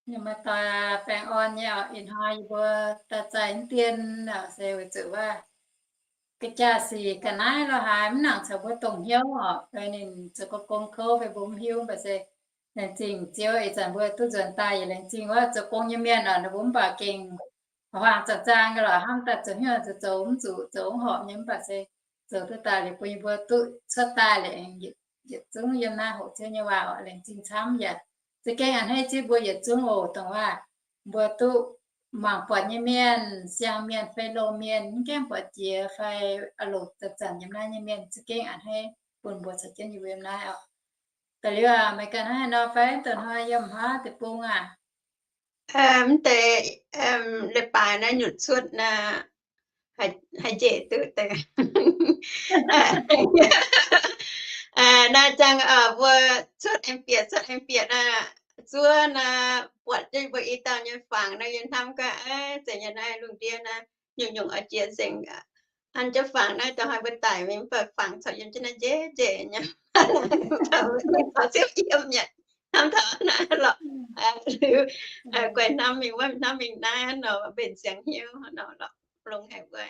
Maaih doic baengh orn nyei oc. Ih hnoi yie mbuo daaih zaih mv dien oc, se weic zuqc waac ga'jaav sic ga'naaiv lorz haaix mv nangc caux mbuo dongh hnyouv oc. Ninh zoux gong kouv fai mbuo mv hiuv, mv baac se laengz zingh Ziouv, ih zanc mbuo duqv nzuonx daaih yaac laengz zingh wuov zoux gong nyei mienh oc. Ninh mbuo mv baac gengh huaang zaangc zaang nyei lorqc, hnamv daaih zoux hnyouv zoux zoux mv zuqc, zoux mv horpc nyei, mv baac se zoux duqv daaih liuz bun yie mbuo duqv cuotv daaih liuz, yietc zungv yiem naaiv hoqc Ziouv nyei waac oc. Laengz zingh camv yaac za'gengh a'hneiv ziex mbuo yietc zungv oc, dongh waac mbuo duqv mangc buatc nyei mienh, siang mienh fai loz mienh, mv gaengh buatc jiex fai a'loc zanc-zanc yiem naaiv nyei mienh, za'gengh a'hneiv bun mbuo caux jienv yie mbuo yiem naaiv oc. Da'liuz aac, meih ganh hnangv haaix nor fai? Da'hnoi yiem haav deic-bung aac? Mv deix, leiz-baaix naaiv nyutc cuotv naaiv, haih njiec duqv deix. Naaiv jangx mbuo cuotv aengx bieqc, cuotv aengx bieqc naaiv, zuov naaiv buatc jienv mbuo i dauh nyei fangx naaiv, yie hnamv gaax, zeiz nyei naaiv lungh ndiev naaiv nyungc-nyungc oix jiex nzengc. An jienv fangx naaiv da'haaix mbuo daic mingh, mv baac fangx corc yiem jienv naaiv njiec njiec nyei, mv baac mbuo taux ziouc yiem nyei. Hnamv taux naaiv lorqc, liuz guaix hnamv mingh wuov, hnamv mingh naaiv nor, mbenc ziangx hnyouv nor lorqc, longx haic wuov.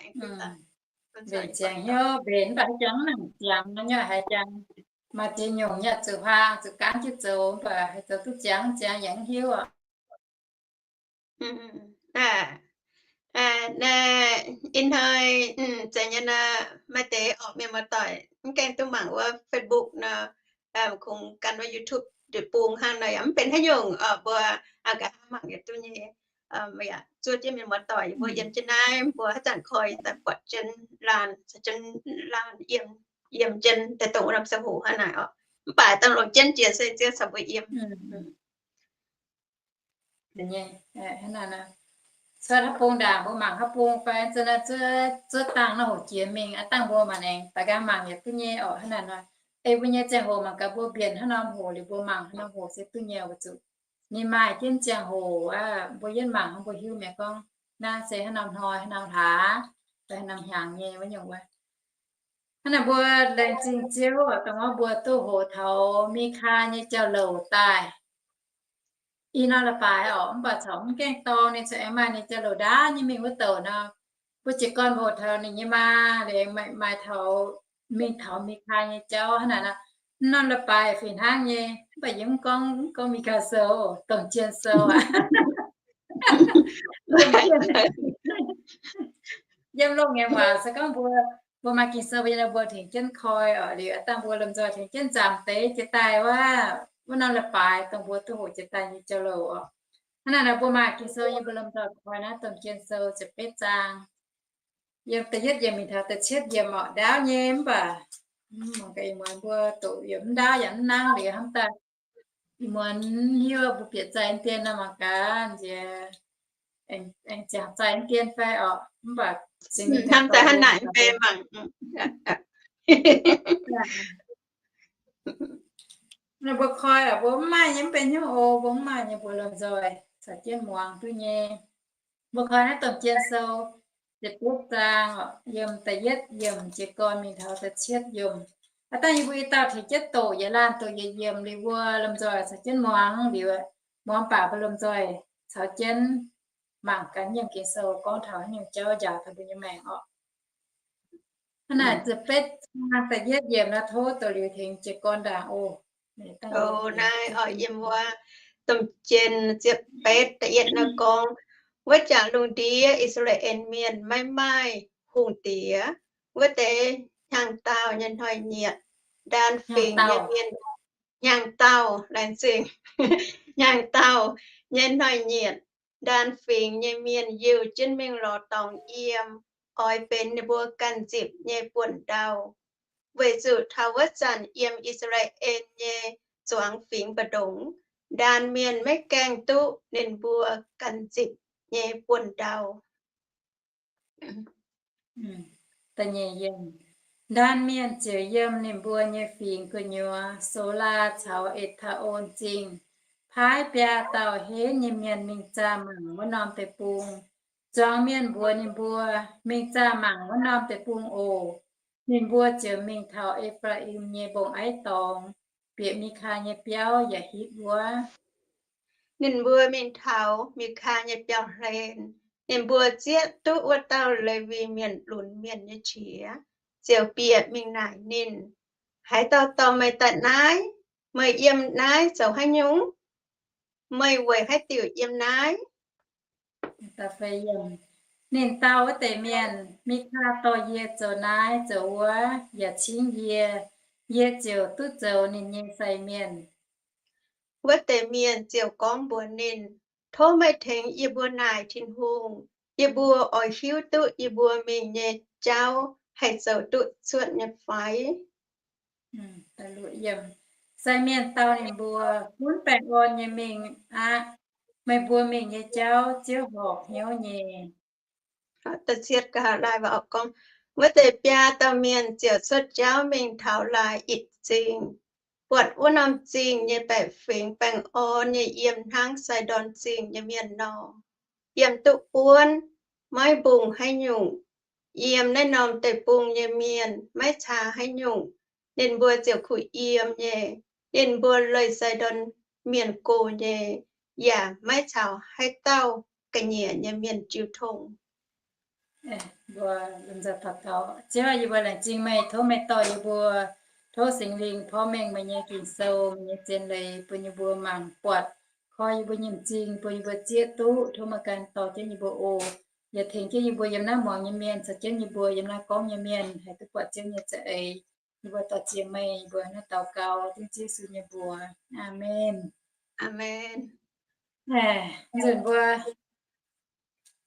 Mbenc ziangx hnyouv, mbenc mv baac haaix jangx nangc ziangx nor, nyei haaix jangx maaih ziex nyungc nyei, zuqc huaang zuqc gaanv jienv zoux, mv baac haaix zoux duqv ziangx ziangx yaac mv hiuv oc. Ih hnoi, zeiz nyei nor, maaih deix orqc mienh muoz-doic mv gaengh duqv mangc wuov Facebook nor, kungx gan wuov YouTube deic-bung hnangv nor yaac mv benx haaix nyungc oc. Mbuo a'gaax mangc yaac duqv nyei. Yaac zuov jienv mienh muoz-doic yie mbuo yiem jienv naaiv, mbuo haaix zanc koi daaih buatc jienv laanh, caux jienv laanh yiem, yiem jienv daaih dongh wuov norm ziangh hoc hnangv naaic oc. Mv baac dangh longc jienv jiex se Ziouv caux mbuo yiem. Cuotv haav bung ndaangc mbuo mangc haav bung fai zuov, zuov dangh nor hoqc jiex mingh, aav dangh mbuo mangc aengx daaih nqaang mangc yaac duqv nyei oc. Hnangv naaic nor, ei mbuo nyei ziangh hoc mangc gaax mbuo mbienc haaix norm hoc liuz mbuo mangc haaix norm hoc se duqv nyei weic zuqc ninh maaih jienv ziangh hoc aqv. Mbuo yietv mangc hnangv mbuo hiuv mi'aqv gorngv naaiv se haaix norm hnoi haaix norm hlaax fai haaix norm hnyangx nyei wuov nyungc wuov. Hnangv naaic mbuo laengz zingh Ziouv dongh wuov mbuo duqv hoqc taux Mikaa nyei jauv-louc daaih. Ih norm leiz-baaix oc, mv baac corc mv gaengh dorng ninh corc aengx maaih ninh jauv-louc ndaauv nyei mingh wuov douc nor, mbuo jiez gorn hoqc taux ninh nyei maa, liuz aengx maaih taux, mingh taux Mikaa nyei jauv hnangv naaic nor. Mv norm leiz-baaix fih hnangv nyei, mv baac yie mv gorngv, mv gorngv Mikaa sou, Domh Jien sou aqv. Yiem loz-ngaengc waac se gorngv mbuo, mbuo maaih Ging-Sou mbuo nyei nor mbuo tengx jienv koi oc. Liuz aav dangh mbuo lomh nzoih tengx jienv nzaamc deix jiex daaih wuov, wuov norm leiz-baaix dongh mbuo duqv hoqc jiex daaih nyei jauv-louc oc. Hnangv naaic nor mbuo maaih Ging-Sou nyei mbuo lomh nzoih koi naaiv Domh Jien sou ziepc betv zaang, yiem da'yietv yiemc mingh taux da'cietv yiemc oc. Ndaauv nyei mv baac mbuo doqc yiemc mv ndaauv yaac mv nangv liuz hnamv daaih. Ih muonz hiuv mbuo bieqc zaih dien nor mangc gaax nziex aengx ziangx zaih dien fai oc. Mv baac hnamv daaih hnangv naaic mv bei mangc. Mbuo koi oc, mbuo mv maaih nyei mv benx hnyouv oc, mbuo mv maaih nyei mbuo lomh nzoih caux jienv muangx duqv nyei. Mbuo koi naaiv Domh Jien sou ziepc betv zaang oc, yiem da'yietv yiemc jiez gorn mingh taux da'cietv yiemc. Aav dangh yie mbuo i dauh tengx jienv doqc yietc laanh doqc yietc yiemc liuz mbuo lomh nzoih caux jienv muangx liuz, muangx baac mbuo lomh nzoih caux jienv mangc gaax nyei Ging-Sou gorngv taux haaix nyungc jauv njaaux taux mbuo nyei maengc oc. Hnangv naaic ziepc betv zaang da'yietv yiemc nor, tov doqc liuz tengx jiez gorn ndaangc oc. Naaiv oc, yiem wuov Domh Jien ziepc betv da'yietv nor gorngv, wuov jangc lungh ndiev I^saa^laa^en Mienh maiv maaih hungh diex. Wuov deix hnyangx-daauh nyei hnoi-nyieqc, ndaan fingx nyei mienh, hnyangx-daauh, laengz zingh, hnyangx-daauh nyei hnoi-nyieqc, ndaan fingx nyei mienh yiuh jienv mingh lorz dorngx yiem, oix benx ninh mbuo ganh nzipc nyei buonv-ndau. Weic zuqc taux wuov zanc yiem I^saa^laa^en nyei zuangx fingx mbu'ndongx, ndaan mienh maiv gaengh duqv ninh mbuo ganh nzipc nyei buonv-ndau. Ndaan mienh ziouc yiem ninh mbuo nyei fingx gu'nyuoz, Solaa caux E^taa^on Zingh, paaiv biaa dauh henv nyei mienh mingh zaah mangc wuov norm deic-bung. Zuangx mienh mbuox ninh mbuo, Mingh zaah mangc wuov norm deic-bung oc. Ninh mbuo ziouc mingh taux E^faa^im nyei mbong-aiv dorngx, bieqc Mikaa nyei biauv yaac hitv wuov. Ninh mbuo mingh taux Miqkaa nyei biauv-hlen. Ninh mbuo zieqv duqv wuov dauh Lewi Mienh lunx mienh nyei qiex, ziouc bieqc mingh naaic ninh, Haaix dauh dorh meih daaih naaiv? Meih yiem naaiv zoux haaix nyungc? Meih weic haaix diuc yiem naaiv? Ninh dau wuov deix mienh, Miqkaa dorh yie zoux naaiv zoux wuov yaac cingv yie, yie ziouc duqv zoux ninh nyei sai mienh. Wuov deix mienh ziouc gorngv mbuox ninh, Tov meih tengx yie mbuo naaic Tin-Hungh. Yie mbuo oix hiuv duqv yie mbuo mingh nyei jauv haih zoux duqv cuotv nyei fai? Sai mienh dau ninh mbuo, Gunv baengh orn nyei mingh aqv. Meih mbuo mingh nyei jauv Ziouv horpc hnyouv nyei. Wuov deix biaa dauh mienh ziouc cuotv jauv mingh taux Laaix Itc Zingh, buatc wuov norm zingh nyei baeqc fingx baengh orn nyei yiem hnangv Sai^ndorn Zingh nyei mienh nor, yiem duqv buonv, maiv mbungh haaix nyungc. Yiem naaiv norm deic-bung nyei mienh maiv caa haaix nyungc. Ninh mbuo ziouc kuh yiem nyei. Ninh mbuo leih Sai^ndorn Mienh go nyei, yaac maiv caux haaix dauh ga'nyiec nyei mienh jiu tong. Ziouv, yie mbuo laengz zingh meih, tov meih dorh yie mbuo, tov Singx Lingh porv mengh meih nyei Ging-Sou, meih nyei zien leiz bun yie mbuo mangc buatc, koi yie mbuo nyei m'zing, bun yie mbuo zieqv duqv. Tov meih ganh dorh jienv yie mbuo oc. Yaac tengx jienv yie mbuo yiem naaiv muangx nyei mienh, caux jienv yie mbuo yiem naaiv gorngv nyei mienh haih duqv buatc Ziouv nyei za'eix. Yie mbuo dorh ziex meih, yie mbuo naaiv daux gaux dengv Ziouv Yesu nyei mbuox. Aamen. Aamen. Nzunc mbuo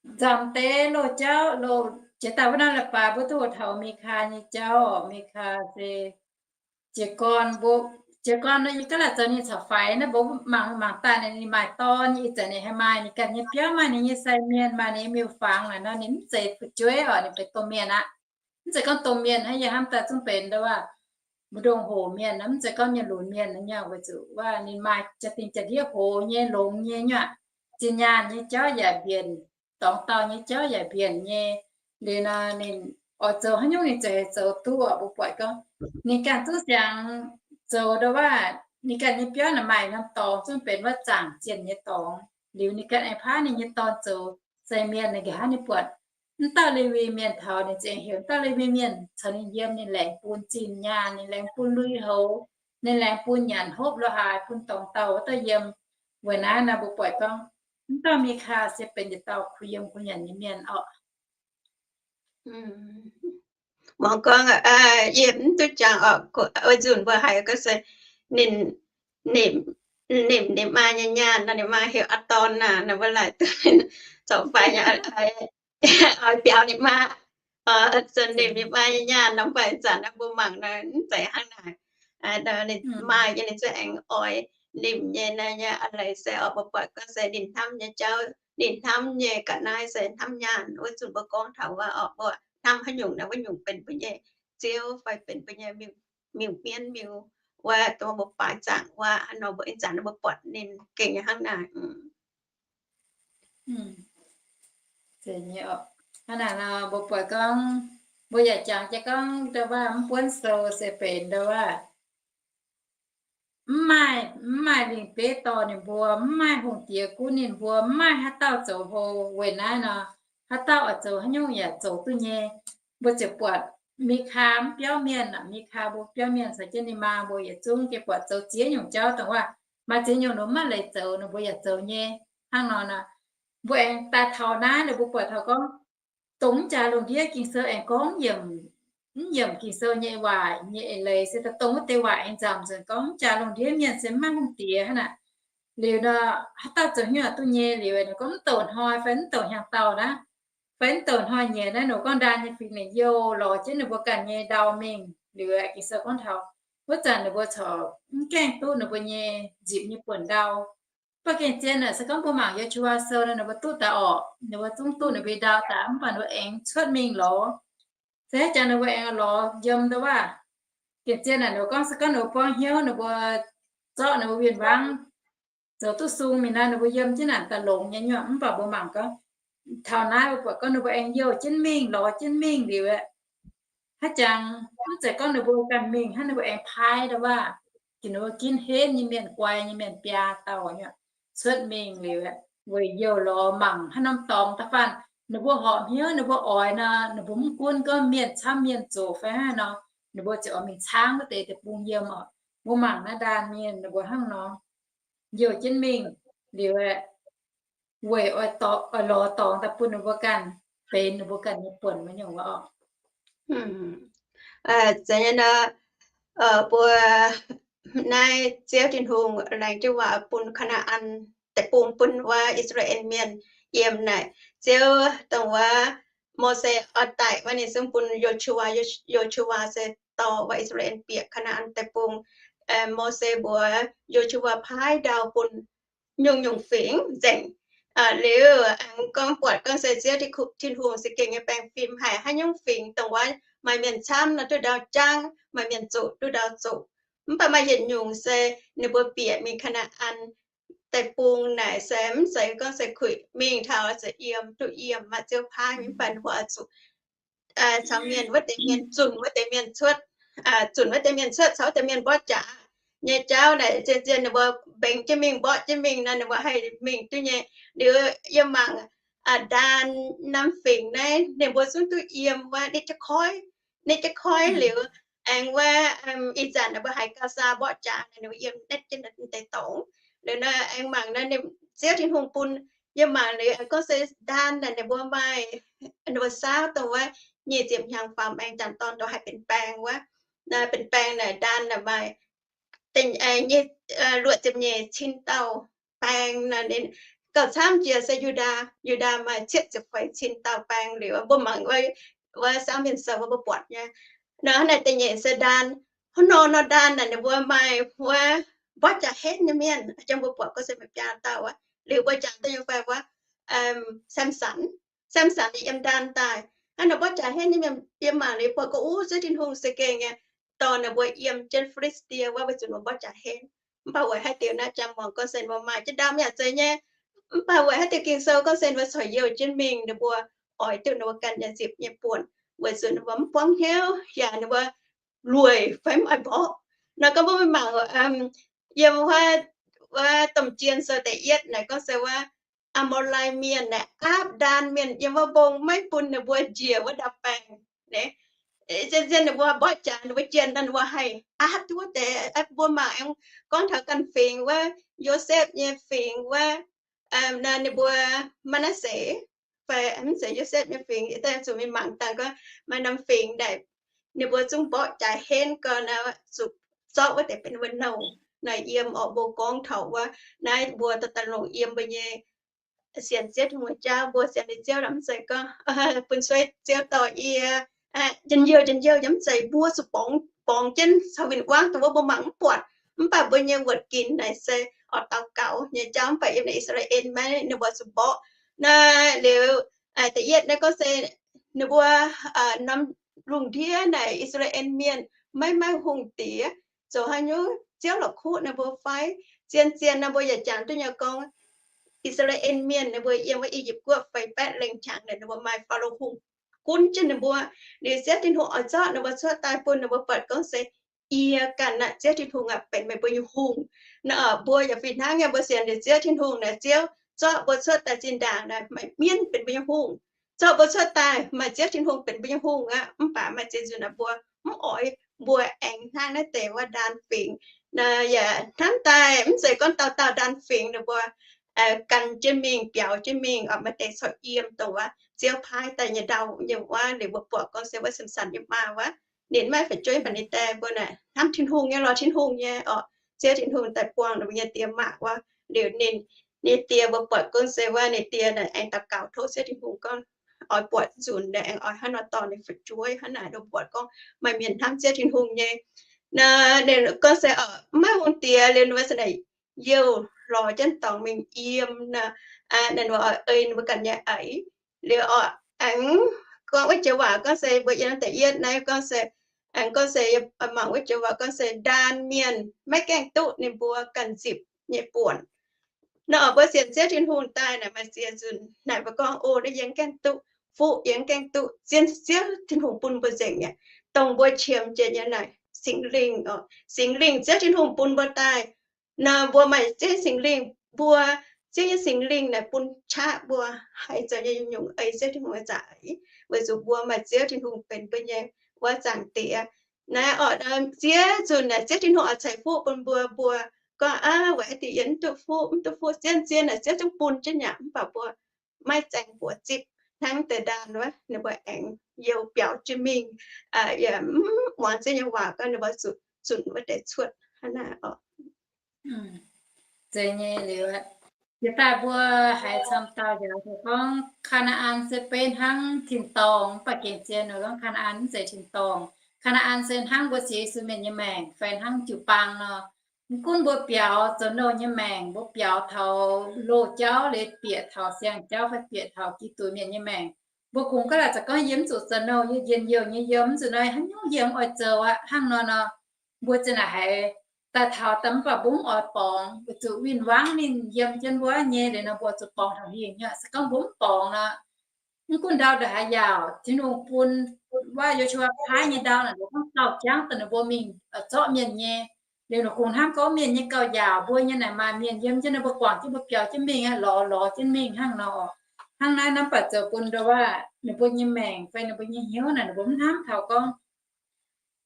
nzamc deix loz jauv, loz jiex daaih wuov naaiv leiz-baaix mbuo duqv hoqc taux Miqkaa nyei jauv. Miqkaa se jiez gorn mbuo, jiez gorn nor yie gaav laaic zoux ninh caux faix naaiv, mbuo mangc mangc daaih ninh maaih dorn nyei, ih zanc ninh haih maaih ninh ganh nyei biauv, maaih ninh nyei sai mienh, maaih ninh nyei miuc-fangx naaic nor, ninh mv zeiz fu'jueiv oc, ninh benx domh mienh aqv. Mv zeiz gorngv domh mienh hnangv yie hnamv daaih zungv benx ndo waac mbu'ndongx hoc mienh, mv zeiz gorngv mienh lunx mienh nyei, weic zuqc waac ninh maaih jaa-dingh jaa-ndiev hoz nyei, longx nyei nyuoqc, zinh nyaanh nyei jauv yaac mbienc, dorngx dauh nyei jauv yaac mbienc nyei. Liuz nor ninh oix zoux haaix nyungc ninh ziouc zoux duqv. Mbuo buatc gorngv ninh ganh zungv siangx zoux ndo waac ninh ganh nyei biauv naaic maaih norm dorngx zungv benx wuov zaangc zienh nyei dorngx. Liuz ninh ganh aengx paaiv ninh nyei dorn zoux sai mienh. Ninh nqa'haav ninh buatc mv dauh Lewi Mienh taux, ninh ziouc heuc mv dauh Lewi Mienh caux ninh yiem, ninh laengz bun zinh nyaanh, ninh laengz bun lui-houx, ninh laengz bun nyanc hopv lo haaix, bun dorngx dauh wuov dauh yiem. Weic naaiv nor mbuo buatc gorngv mv dauh Miqkaa se benx yietc dauh kuh yiem kuh nyanc nyei mienh oc. Muangx gorngv yie mv duqv jangx oc, weic zuqc mbuo haiz gorngv se ninh, ninh, ninh maa nyei nyaanh nor, ninh maa heuc Aa Dorn naaic, nor mbuo laaic duqv corc faix nyei, oix biaux ninh maa, se ninh, ninh maa nyei nyaanh nor, mv baac ih zanc naaiv mbuo mangc nor mv zeiz hnangv naaic. Ninh maa nyei ninh zungv aengx oix nimc nyei naaiv nyei a'leiz se oc, mbuo buatc gorngv se ninh hnamv nyei jauv, ninh hnamv nyei ga'naaiv se hnamv nyaanh. Wuov zuqc mbuo gorngv taux wuov oc, mbuo hnamv haaix nyungc naaiv wuov nyungc benx mbuo nyei ziouv fai benx mbuo nyei miuc-mienv miuc, wuov dongh mbuo baaix zaangc wuov. Hnangv nor mbuo ih zanc mbuo buatc ninh gengh nyei hnangv naaic. Hnangv naaic nor mbuo buatc gorngv, mbuo yaac jangx jienv gorngv ndo waac mv buonv sou se benx ndo waac mv maaih, mv maaih lingh beiv dorh ninh mbuo, mv maaih hungh diex gunv ninh mbuo, mv maaih haaix dauh zoux hlo. Weic naaiv nor, haaix dauh oix zoux haaix nyungc yaac zoux duqv nyei. Mbuo ziouc buatc Miqkaa mv biauv mienh, Miqkaa mbuo biauv mienh caux jienv ninh maa mbuo yietc zungv jienv buatc zoux ziex nyungc jauv dongh waac maaih ziex nyungc ninh mbuo maiv leiz zoux, ninh mbuo yaac zoux nyei. Hnangv nor, mbuo aengx daaih taux naaiv ninh mbuo buatc taux gorngv dongh mv jaax lungh ndiev Ging-Sou aengx gorngv mv yiemc Ging-Sou nyei waac nyei eix leiz se daaih dongh wuov deix waac aengx nzamc nzengc gorngv mv jaax lungh ndiev mienh se mv maaih hungh diex hnangv naaic. Liuz nor, haaix dauh zoux hnyouv duqv nyei liuz, ninh gorngv mv douc hnoi fai mv douc hnyangx-daauh naaiv, fai mv douc hnoi-nyieqc naaiv, ninh gorngv ndaan nyei fingx ninh youh lorz jienv ninh mbuo ganh nyei ndau mingh. Liuz Ging-Sou gorngv taux wuov zanc ninh mbuo corc mv gaengh duqv ninh mbuo nyei nzipc nyei buonc ndau. Mv baac gengh zien naaic se gorngv mbuo mangc Yo^su^waa Sou nor, ninh mbuo duqv daaih orqc, ninh mbuo zungv duqv ninh mbuo ndau daaih, mv baac ninh mbuo aengx cuotv mingh lorz. Se haaix jangx ninh mbuo aengx lorz yiem ndo waac, gengh zien naaic ninh mbuo gorngv se gorngv ninh mbuo buangv hnyouv, ninh mbuo zorqv ninh mbuo win-wangv zoux duqv sung mingh nor, ninh mbuo yiem jienv naaic daaih longx nyei nyuoqc. Mv baac mbuo mangc gorngv taux naaiv mbuo buatc gorngv ninh mbuo aengx youh jienv mingh, lorz jienv mingh liuz aeqv, haaix jangx mv zeiz gorngv ninh mbuo ganh mingh hnangv, ninh mbuo aengx paaiv ndo waac, gengh ninh mbuo ginv henv nyei mienh, guai nyei mienh biaa dauh nyuoqc. cuotv mingh liuz, weic youh lorz mangc haaix norm dorngx da'faanh ninh mbuo horpc hnyouv, ninh mbuo oix nor, ninh mbuo mv gunv gorngv mienh camv mienh zoqc fai haaix nor, ninh mbuo ziouc oix mingh caangv wuov deix deic-bung yiem oc. Mbuo mangc naaiv ndaanh mienh ninh mbuo hnangv nor youh jienv mingh liuz, weic oix lorz dorngx daaih bun ninh mbuo ganh benx ninh mbuo ganh nyei buonc wuov nyungc oc. Mbuo naaiv Ziouv Tin-Hungh laengz jienv waac bun Kaa^naa^an deic-bung, bun wuov I^saa^laa^en Mienh yiem naaic. Ziouv dongh wuov Mose oix daic wuov, ninh zungv bun Yo^su^waa, Yo^su^waa se dorh wuov I^saa^laa^en bieqc Kaa^naa^an deic-bung. Mose mbuox Yo^su^waa paaiv ndau bun nyungc-nyungc fingx nzengc. Liuz aengx gorngv buatc gorngv se Ziouv Tin-Hungh za'gengh nyei baengh fim, haiz haaix nyungc fingx dongh wuov maaih mienh camv nor duqv ndau jangv, maaih mienh zoqc duqv ndau zoqc. Mv baac maaih yietc nyungc se ninh mbuo bieqc mingh Kaa^naa^an deic-bung naaic se mv zeiz gorngv se kuic mingh taux se yiem duqv yiem, maaih Ziouv paaiv mv baac ninh mbuo oix zuqc caux mienh wuov deix mienh zunc wuov deix mienh cuotv, zunc wuov deix mienh cuotv caux wuov deix mienh mborqv jaax nyei jauv naaic, zien-zien ninh mbuo mbengx jienv mingh, mborqv jienv mingh nor, ninh mbuo haih mingh duqv nyei. Liuz yie mangc ndaan norm fingx naaiv ninh mbuo zungv duqv yiem wuov nitv jienv koiv, nitv jienv koiv liuz aengx wuov ih zanc ninh mbuo haiz Gaza mborqv jaax naaic, ninh mbuo yiem nitv jienv deix dorngx. Liuz nor aengx mangc nor, Ziouv Tin-Hungh bun yie mangc liuz aengx gorngv se ndaan naaic ninh mbuo maaih, ninh mbuo saauv dongh wuov nyic ziepc hnyangx faaux maengx janx-dorn dongh haih benx baeng wuov, benx baeng naaic ndaan naaic maaih luoqc ziepc nyeic cin dauh baeng nor. Gauh camv jiex se Yu^ndaa, Yu^ndaa maaih cietv ziepc feix cin dauh baeng liuz, mbuo mangc wuov saauv mienh sou wuov mbuo buatc nyei. Nor hnangv naaic da'nyeic se ndaan, hnangv nor nor ndaan naaic ninh mbuo maaih wuov mborqv jaax henv nyei mienh, jang mbuo buatc gorngv se maaih biaa dauh wuov. Liuz mbuo jangx duqv nyei fai wuov Samson, Samson yiem ndaan daaih. Hnangv nor mborqv jaax henv nyei mienh yiem mangc liuz buatc gorngv, uv, Ziouv Tin-Hungh za'gengh nyei dorh ninh mbuo yiem jienv Fi^li^saa^die wuov weic zuqc ninh mbuo mborqv jaax henv. Mv baac weic haaix diuc naaiv jang muangx gorngv se ninh mbuo maaih jienv ndaamv yaac zeiz nyei. Mv baac weic haaix diuc Ging-Sou gorngv se ninh mbuo corc youh jienv mingh, ninh mbuo oix duqv ninh mbuo ganh nyei nzipc nyei buonc, weic zuqc ninh mbuo mv buangv hnyouv yaac ninh mbuo lueic fai mv oix mborqv. Nor gorngv mbuo mangc yiem wuov Domh Jien Sou da'yietv naaic gorngv se wuov Aa^mo^lai Mienh naaic aapv ndaan mienh yiem wuov mbong maiv bun ninh mbuo njiec wuov ndau-baengh. Zien-zien ninh mbuo mborqv jaax, ninh mbuo jienh nor ninh mbuo haih aapv duqv wuov deix. Mbuo mangc aengx gorngv taux ganh fingx wuov, Yosepv nyei fingx wuov, ninh mbuo Maa^naa^se fai mv zeiz Yosepv nyei fingx, daaih zuqc mingh mangc dangh gorngv maaih norm fingx naaic, ninh mbuo zungv mborqv jaax henv gau nor, zuqc zorqv wuov deix benx wuov nouh. Naaiv yiem orqc mbuo gorngv taux wuov naaiv mbuo daaih daaih longc yiem mbuo nyei sienx Ziouv Tin-Hungh nyei jauv, mbuo sienx nyei Ziouv mv zeiz gorngv bun suiv Ziouv dorh yie njien-youh njien-youh nyei, mv zeiz. Mbuo zuqc borngz, borngz jienv caux win-wangv dongh wuov mbuo mangc mv buatc. Mv baac mbuo nyei wuoqc ginc naaic se oix daux gaux nyei jauv. Mv baac yiem naaic I^saa^laa^en maiv, ninh mbuo zuqc mborqv. Naaiv liuz da'yietv naaiv gorngv se ninh mbuo norm lungh ndiev naaic I^saa^laa^en Mienh maiv maaih hungh diex, zoux haaix nyungc Ziouv la'kuqv ninh mbuo fai? Zien-zien nor mbuo yaac jangx duqv nyei gorngv I^saa^laa^en Mienh ninh mbuo yiem wuov I^yipv Guoqv feix baeqv lengh qangx naaic, ninh mbuo maaih Faalo Hungh gunv jienv ninh mbuo. Liuz Ziouv Tin-Hungh oix zorqv ninh mbuo cuotv daaih bun ninh mbuo buatc gorngv se yie ganh naaic Ziouv Tin-Hungh aah, benx meih mbuo nyei hungh. Naaiv mbuo yaac fih hnangv nyei, mbuo sienx liuz Ziouv Tin-Hungh naaic, Ziouv zorqv mbuo cuotv daaih zinh ndaangc naaic maaih mienv benx mbuo nyei hungh. Zorqv mbuo cuotv daaih maaih Ziouv Tin-Hungh benx mbuo nyei hungh aqv. Mv baac maaih ziex nzunc naaic mbuo mv oix, mbuo aengx hnangv naaiv deix wuov ndaan fingx. Naaiv yaac hnamv daaih mv zeiz gorngv dauh dauh ndaan fingx ninh mbuo gan jienv mingh, biaux jienv mingh, oix maaih deix corc yiem dongh wuov Ziouv paaiv daaih nyei ndau nyei wuov. Liuz mbuo buatc gorngv se wuov Samson nyei maa wuov, ninh maiv fu'jueiv, mv baac ninh daaih mbuo naaic hnamv Tin-Hungh nyei, lorz Tin-Hungh nyei orqc. Ziouv Tin-Hungh daaih buangh ninh mbuo nyei die maa wuov. Liuz ninh, ninh die mbuo buatc gorngv se wuov ninh die naaic aengx daux gaux tov Ziouv Tin-Hungh gorngv oix buatc nzunc naaic aengx oix hnangv nor dorh ninh fu'jueiv. Hnangv naaic mbuo buatc gorngv maaih mienh hnamv Ziouv Tin-Hungh nyei. Naaiv ninh gorngv se maiv hungh diex liuz ninh mbuo se naaic youh lorz jienv dorngx mingh yiem naaic, ninh mbuo oix ei ninh mbuo ganh nyei aic. Liuz oix aengx gorngv wuov joux waac gorngv se mbuo yiem da'yietv naaiv gorngv se, aengx gorngv se mangc wuov joux waac gorngv se ndaan mienh maiv gaengh duqv ninh mbuo ganh nzipc nyei buonc. Nor mbuo sienx Ziouv Tin-Hungh daaih naaic maaih ziex nzunc naaic mbuo gorngv, o, naaiv yie mv gaengh duqv fuqv, yie mv gaengh duqv. Zien Ziouv Tin-Hungh bun mbuo nzengc aqv. Dongh mbuo qiemx jiex nyei naaic Singx Lingh oc. Singx Lingh Ziouv Tin-Hungh bun mbuo daaih. Nor mbuo maaih Ziouv Singx Lingh, mbuo Ziouv nyei Singx Lingh naaic bun qaqv mbuo haiz zoux nyei nyungc-nyungc ei Ziouv Tin-Hungh nyei za'eix, weic zuqc mbuo maaih Ziouv Tin-Hungh benx mbuo nyei wuov Zaangc Diex. Naaiv orqc, ziex nzunc naaic Ziouv Tin-Hungh oix ceix fuqv bun mbuo, mbuo gorngv, aav, weic haaix diuc yie mv duqv fuqv, mv duqv fuqv, zien-zien naaic Ziouv zungv bun jienv yaac mv baac mbuo maiv zaeng buoz zipv hnangv deix ndaanh wuov, ninh mbuo aengx youh biaux jienv mingh, yaac mv muangx Ziouv nyei waac, gorngv ninh mbuo zuqc zunc wuov deix cuotv hnangv naaiv oc. Zeiz nyei liuz, jiex daaih mbuo haiz camv dauh njaaux deix gorngv, Kaa^naa^an se beiv hnangv tin-dorngh, mv baac gengh zien nor gorngv Kaa^naa^an mv zeiz tin-dorngh. Kaa^naa^an se hnangv mbuo sienx Yesu mienh nyei maengc fai hnangv jiu-baang nor. Mv gunv mbuo biaux zoux nouh nyei maengc, mbuo biaux taux loz-jauv, liuz bieqc taux siang-jauv fai bieqc taux Giduc mienh nyei maengc, mbuo kungx gaav laaic zaqc gorngv yie mv zuqc zoux nouh, yie njien-youh nyei yiem, mv zuqc nor haaix nyungc yie mv oix zoux aqv. Hnangv nor nor, mbuo ziouc naaic haiz daaih taux daaih mv baac mbuo mv oix borngz, weic zuqc win-wangv ninh yiem jienv mbuo nyei liuz nor mbuo zuqc borngz taux hingh nyei. Se gorngv mbuo mv borngz nor, mv gunv ndau ndongc haaix yaauc, Tin-Hungh bun wuov Yo^su^waa paaiv nyei ndau naaic, ninh gorngv gauh jangv daaih ninh mbuo mingh zorqv mienh nyei. Liuz ninh kungx hnamv gorngv mienh nyei gauh yaauc, mbuo nyei naaic maaih mienh yiem jienv nor mbuo guangc jienv mbuo biaux jienv mingh aqv, lorz lorz jienv mingh hnangv nor. Hnangv naaiv naaiv mv baac zoux bun ndau wuov ninh mbuo nyei maengc fai ninh mbuo nyei hnyouv naaic ninh mbuo mv hnamv taux gorngv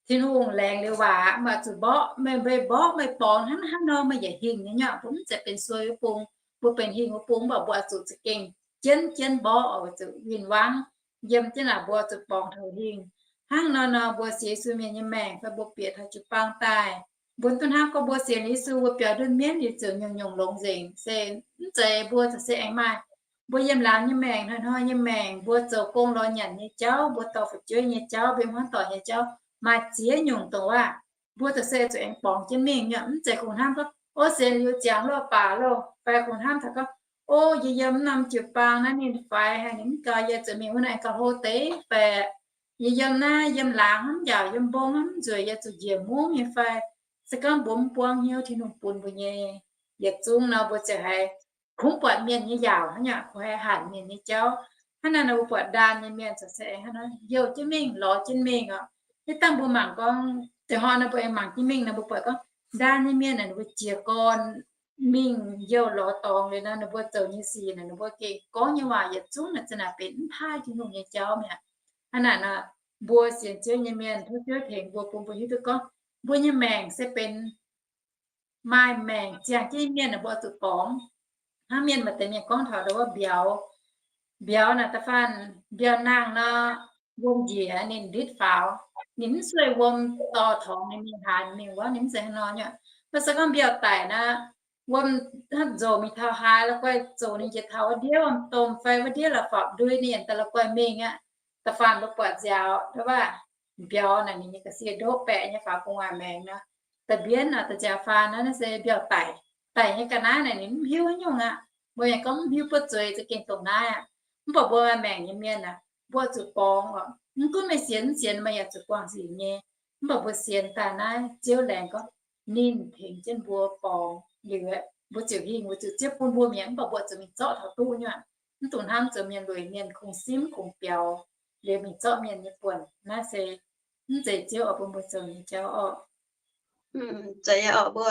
Tin-Hungh laengz liuz waac mv baac zuqc mborqv, meih mborqv meih borngz hnangv hnangv nor meih yaac hingh nyei nyei. Mbuo mv zeiz benx sueih wuov bung, mbuo benx hingh wuov bung mv baac mbuo oix zuqc za'gengh jienv jienv mborqv, oix zuqc win-wangv yiem jienv naaic mbuo zuqc borngz taux hingh. Hnangv nor nor mbuo sienx Yesu mienh nyei maengc fai mbuo bieqc taux jiu-baang daaih, mbuo duqv hnamv gorngv mbuo sienx Yesu mbuo biaux nduov mienv liuz ziouc nyungc-nyungc longx nzengc. Se mv zeiz, mbuo ziouc se aengx maaih mbuo yiem laangz nyei maengc, hnoi-hnoi nyei maengc, mbuo zoux gong lorz nyanc nyei jauv, mbuo dorh fu'jueiv nyei jauv, mbuo hmuangv doic nyei jauv, maaih ziex nyungc dongh wuov, mbuo ziouc se zuqc aengx borngz jienv mingh nyei. Mv zeiz kungx hnamv gorngv, ov, sienx liuz ziangx loh baac loh, fai kungx hnamv taux gorngv, ov, yie yiem norm jiu-baang naaiv ninh faix haic, ninh mv gaux yie zuqc mingh wuov naaiv aengx gauh hlo deix, fai yie yiem naaiv yiem laangz hnangv, mv njaaux yiem mbong hnangv, mv nzueic yie zuqc njiec mungv nyei fai. Se gorngv mbuo mv buangv hnyouv Tin-Hungh bun mbuo nyei, yietc zungv nor mbuo ziouc haiz kungx buatc mienh nyei yaauc hnangv, kungx haiz hanc mienh nyei jauv. Hnangv naaiv nor mbuo buatc ndaam nyei mienh ziouc se aengx hnangv nor youh jienv mingh, lorz jienv mingh oc. Hitv dangh mbuo mangc gorngv, deix hnoi nor mbuo aengx mangc jienv mingh nor mbuo buatc gorngv ndaam nyei mienh naaic ninh mbuo jiez gorn mingh youh lorz dorngx liuz nor, ninh mbuo zoux nyei sic naaic, ninh mbuo gengh gorngv nyei waac yietc zungv naaic za'naaic benx mv paaiv Tin-Hungh nyei jauv mi'aqv. Hnangv naaic nor, mbuo sienx Ziouv nyei mienh, tov Ziouv tengx mbuo, bun mbuo hiuv duqv gorngv mbuo nyei maengc se benx maaih maengc ziangh jienv mienh naaic mbuo zuqc borngz. Hnangv mienh maaih deix mienh gorngv taux ndau wuov mbiauz, mbiauz naaic da'faanh mbiauz nangh nor, wuom njiec ninh nditv faaux, ninh mv sueih wuom dorh torngx ninh mingh haaix mingh wuov, ninh mv zeiz hnangv nor nyei. Mv baac se gorngv mbiauz daic naaic, wuom hnangv nzouc mingh taux haaix, la'guaih zoqc ninh njiec taux wuov ndiev wuom-domh fai wuov ndiev la'fapv ndui, ninh yaac daaih la'guaih mingh aqv. Da'faanh mbuo buatc nziaaux wuov mbiauz naaic, ninh nyei ga'sie ndoqv baeqc nyei faaux gu'nguaaic maengx nor, da'mbienv naaic da'nziaaux faanh naaiv, naaiv se mbiauz daic. Daic nyei ga'naaiv naaic ninh mv hiuv haaix nyungc aqv. Mbuo yaac gorngv mv hiuv buov zueiz za'gengh dongh naaiv aqv. Mv baac mbuo maaih maengc nyei mienh aac, mbuo zuqc borngz oc. Mv gunv meih sienx mv sienx, meih yaac zuqc guangc sic nyei. Mv baac mbuo sienx daaih naaiv, Ziouv laengz gorngv ninh tengx jienv mbuo borngz liuz, mbuo ziouc hingh, mbuo ziouc Ziouv bun mbuo mi'aqv. Mv baac mbuo zuqc mingh zorqv taux duqv nyei. Mv dungx hnamv zoux mienh lueic mienh kungx simv kungx biaux liuz mingh zorqv mienh nyei buonc. Naaiv se mv zeiz Ziouv oix bun mbuo zoux nyei jauv oc. Zeiz nyei oc, mbuo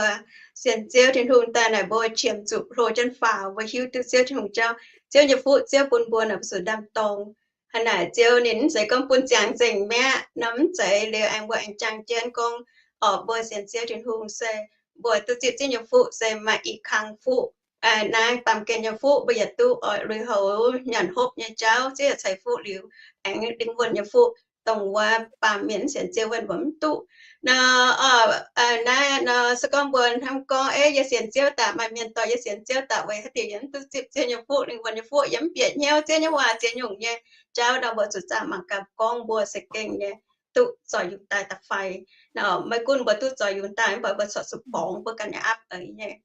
sienx Ziouv Tin-Hungh daaih naaic, mbuo qiemx zuqc hlo jienv faaux, mbuo hiuv duqv Ziouv Tin-Hungh jauv. Ziouv nyei fuqv Ziouv bun mbuo naaic, mbuo zuqc ndaam-dorng. Hnangv naaic Ziouv ninh mv zeiz gorngv bun ziangx nzengc mi'aqv nor, mv zeiz. Liuz aengx mbuo aengx jangx jienv gorngv, orqc, mbuo sienx Ziouv Tin-Hungh se mbuo duqv zipv Ziouv nyei fuqv se maaih i kang fuqv. Naaiv baamh gen nyei fuqv mbuo yietc duqv oix lui-houx nyanc hopv nyei jauv, Ziouv yaac ceix fuqv liuz, aengx lingh wuonh nyei fuqv, dongh wuov baamh mienh mv sienx Ziouv wuov mbuo mv duqv. Nor, naaiv nor se gorngv mbuo hnamv gorngv, ei, yie sienx Ziouv daaih, maaih mienh dorh yie sienx Ziouv daaih, weic haaix diuc yie mv duqv zipv Ziouv nyei fuqv, lingh wuonh nyei fuqv, yie mv bieqc hnyouv Ziouv nyei waac ziex nyungc nyei jauv nor, mbuo zuqc zaah mangc gaax gorngv mbuo se gengh nyei duqv zorc yungz daaih da'fai. Nor, maiv gunv mbuo duqv zorc yungz daaih, mv baac mbuo corc zuqc borngz mbuo ganh nyei aapv eix nyei.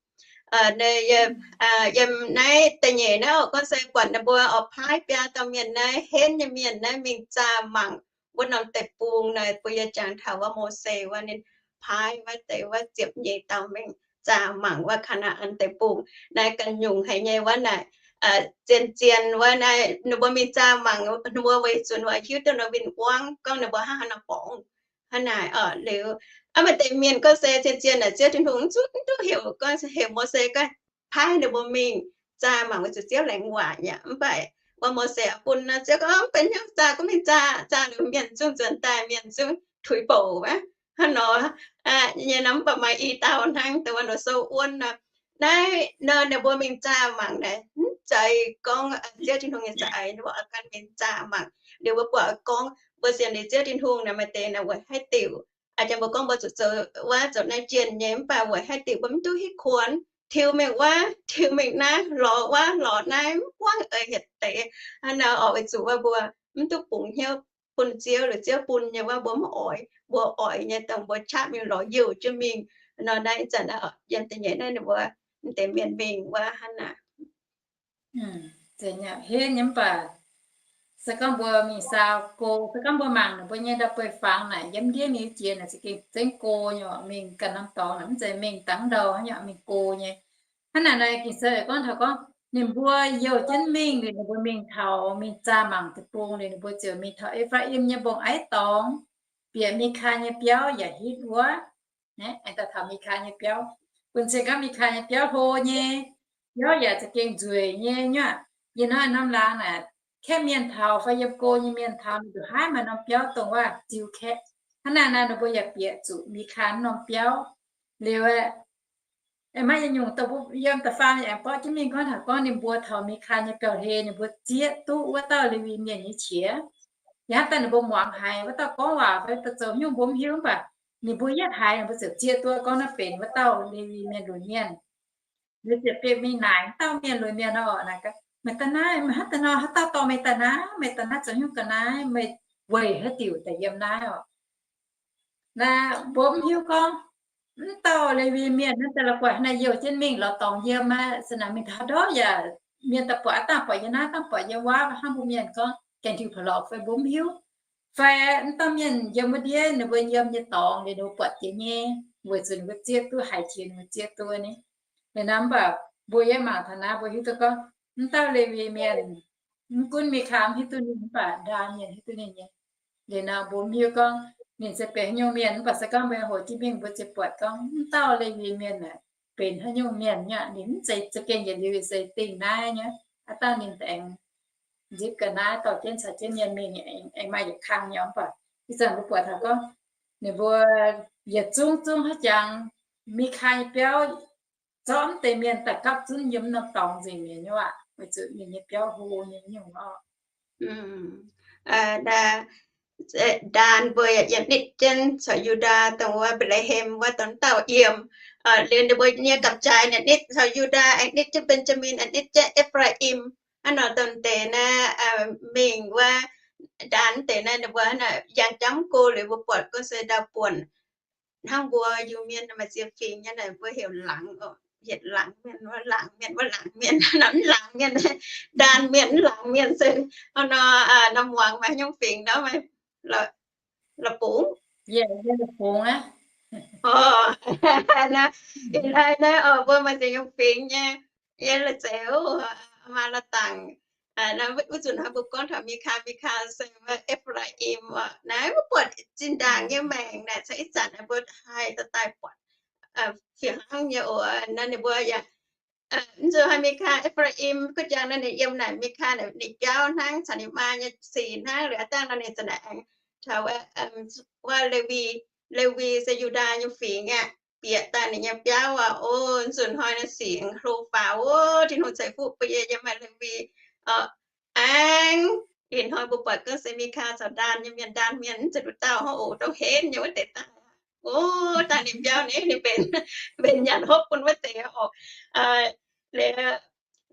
Yiem naaiv da'nyeic naaiv oc, gorngv se buatc ninh mbuo oix paaiv biaa dauh mienh naaiv, henv nyei mienh naaiv mingh zaah mangc wuov norm deic-bung naaic, bun yie jangx taux wuov Mose wuov, ninh paaiv wuov deix wuov ziepc nyeic dauh mingh zaah mangc wuov Kaa^naa^an Deic-Bung. Naaiv ganh nyungc haic nyei wuov naaic, zien-zien wuov naaiv ninh mbuo mingh zaah mangc, ninh mbuo weic zuqc ninh mbuo hiuv duqv ninh win-wangv gorngv ninh mbuo hnangv haaix nor borngz. Hnangv naaic oc. Liuz, aa, maaih deix mienh gorngv se zien-zien naaic Ziouv Tin-Hungh mv duqv heuc, gorngv heuc Mose gorngv paaiv ninh mbuo mingh zaah mangc weic zuqc Ziouv laengz waac yaac mv baac wuov Mose bun nor, Ziouv gorngv, Mv benx hnyouv, zaah gunv mingh zaah. Zaah liuz mienh zungv nzuonx daaih, mienh zungv tuix bouc wuov. Hnangv nor, nyei nor mv baac maaih i dauh hnangv dongh wuov nor sou wuonv nor. Naaiv nor ninh mbuo mingh zaah mangc naaic, mv zeiz gorngv Ziouv Tin-Hungh nyei za'eix, ninh mbuo oix gan mingh zaah mangc. Liuz mbuo buatc gorngv mbuo sienx liuz Ziouv Tin-Hungh naaic maaih deix naaic weic haaix diuc, aa, jangx mbuo gorngv mbuo zuqc zoux wuov zoux naaiv jienh nyei, mv baac weic haaix diuc mbuo mv duqv hitv kuonx, tiux mingh wuov, tiux mingh naaiv, lorz wuov, lorz naaiv, mv buangv eix yietc deix. Hnangv nor oix weic zuqc wuov mbuo mv duqv bungx hnyouv bun Ziouv, liuz Ziouv bun nyei wuov mbuo mv oix, mbuo oix nyei dongh mbuo qaqv mingh lorz youh jienv mingh. Nor naaiv ih zanc yiem da'nyeic naaiv ninh mbuo mv deix mienh mingh wuov hnangv naaic. Hnangv nyei mv baac se gorngv mbuo mingh saau go, se gorngv mbuo mangc ninh mbuo nyei ndau-beih fangx naaic, yiem ndiev mingh jiex naaic za'gengh zengv go nyei, mingh ganh norm dorngx naaic mv zeiz mingh dangv ndau hnangv nyei, mingh go nyei. Hnangv naaic naaic Ging-Sou gorngv taux gorngv ninh mbuo youh jienv mingh liuz, ninh mbuo mingh taux mingh zaah mangc deic-bung liuz, ninh mbuo ziouc mingh taux E^faa^im nyei mbong-aiv dorngx, bieqc Mikaa nyei biauv yaac hitv wuov. Aengx daaih taux Mikaa nyei biauv, bun cing gorngv Mikaa nyei biauv hlo nyei, biauv yaac za'gengh nzueic nyei nyuoqc. Yie hnoi norm laangz naaic, kaeqv mienh taux fai yiem go nyei mienh taux, ninh zuqc haih maaih norm biauv dongh wuov ziux kaeqv. Hnangv naaic naaic ninh mbuo yaac bieqc zuqc Mikaa norm biauv. Liuz aeqv, maiv yietc nyungc dongh mbuo yiem da'faam aengx borqv jienv mingh gorngv taux gorngv ninh mbuo taux Mikaa nyei biauv hlen, ninh mbuo zieqv duqv wuov dauh Lewi Mienh nyei qiex. Yaac hnangv daaih ninh mbuo muangx haiz wuov dauh gorngv waac fai daaih zoux nyungc mbuo mv hiuv, mv baac ninh mbuo yietv haiz ninh mbuo ziouc zieqv duqv gorngv naaiv benx wuov dauh Lewi Mienh lunx mienh. Liuz ziouc bieqc mingh naaic wuov dauh mienh lunx mienh oc, naaic, Meih daaih naaiv, meih hnangv daaih nor, haaix dauh dorh meih daaih naaiv? Meih daaih naaiv zoux nyungc ga'naaiv? Meih weic haaix diuc daaih yiem naaiv oc? Naaiv mbuo mv hiuv gorngv, mv dauh Lewi Mienh naaiv daaih la'guaih hnangv naaiv youh jienv mingh lorz dorngx yiem aqv. Se naaic mingh taux ndortv yaac mienh daaih buatc, aav dangh buatc yiem naaiv, dangh buatc yiem wuov, hnangv mbuo mienh gorngv gaengh diuh pa'lorqc fai mbuo mv hiuv. Fai mv dauh mienh yiem wuov ndiev ninh mbuo yiem nyei dorngx liuz ninh mbuo buatc jiex nyei, weic zuqc ninh mbuo zieqv duqv, haiz jiex ninh mbuo zieqv duqv ni. Liuz nor mv baac mbuo yiem mangc taux naaiv mbuo hiuv duqv gorngv, mv dauh Lewi Mienh, mv gunv Mikaa mv hiuv duqv ninh, mv baac Ndaan Mienh hiuv duqv ninh nyei. Liuz nor mbuo mv hiuv gorngv ninh se benx haaix nyungc mienh, mv baac se gorngv mbuo hoqc jienv mingh mbuo ziouc buatc gorngv mv dauh Lewi Mienh naaic benx haaix nyungc mienh nyuoqc. Ninh mv zeiz za'gengh yietc liuz se dingh naaiv nyei. Aav dangh ninh aengx nzipc ga'naaiv dorh jienv caux jienv mienh mingh, aengx maaih yietc kang nyei. Mv baac ih zanc mbuo buatc taux gorngv ninh mbuo yietc zungv zungv haaix jangx, Mikaa nyei biauv zorqv mv deix mienh daaih gapv zunv yiem norm dorngx nzengc mi'aqv, weic zuqc ninh nyei biauv hlo nyei nyungc oc. Ndaan mbuo yaac yiem nitv jienv caux Yu^ndaa dongh wuov Mbetc^le^hem wuov dongh dauh yiem. Liuz ninh mbuo nyei gapv-jaaix naaic nitv caux Yu^ndaa, aengx nitv jienv Mben^jaa^min, aengx nitv jienv E^faa^im. Hnangv nor dongh deix naaiv mingh wuov Ndaan deix naaiv ninh mbuo yangh jangv go liuz mbuo buatc gorngv se ndau-buonc hnangv mbuo Iu-Mienh maaih ziex fingx nyei naaic mbuo heuc Laangz, hietc Laangz Mienh, wuov Laangz Mienh, wuov Laangz Mienh, mv Laangz Mienh, Ndaan Mienh, mv Laangz Mienh se hnangv nor. Norm muangx maaih nyungc fingx nor, La'bungx. Ih hnoi naaiv mbuo maaih ziex nyungc fingx nyei. Yie la'zeiz, maa la'dangc. Wuov nzunc hnoi mbuo gorngv taux Mikaa, Mikaa se E^faa^im oc. Naaiv mbuo buatc zinh ndaangc nyei maengc naaic, caux ih zanc mbuo haih daaih buatc fih hnangv nyei oc. Naaiv ninh mbuo yaac, mv zuqc haaix Mikaa, E^faa^im, guv jangx nor ninh yiem naaic Mikaa naaic ninh biauv hnangv, caux ninh maa nyei sic hnangv. Liuz aav dangh nor ninh za'naaic aengx taux wuov Lewi, Lewi se Yu^ndaa nyei fingx aqv, bieqc daaih ninh nyei biauv aqv. O, nzunc hnoi naaiv sic hlo faaux, o, Tin-Hungh ceix fuqv bun yie yiem maaih Lewi. Aengx ih hnoi mbuo buatc gorngv se Mikaa caux Ndaan nyei mienh, Ndaan mienh mv zeiz nduqc dauh hnangv oc, ndau henv nyei wuov deix daaih. O, daaih ninh biauv naaiv ninh benx, benx nyanc hopv bun wuov deix oc.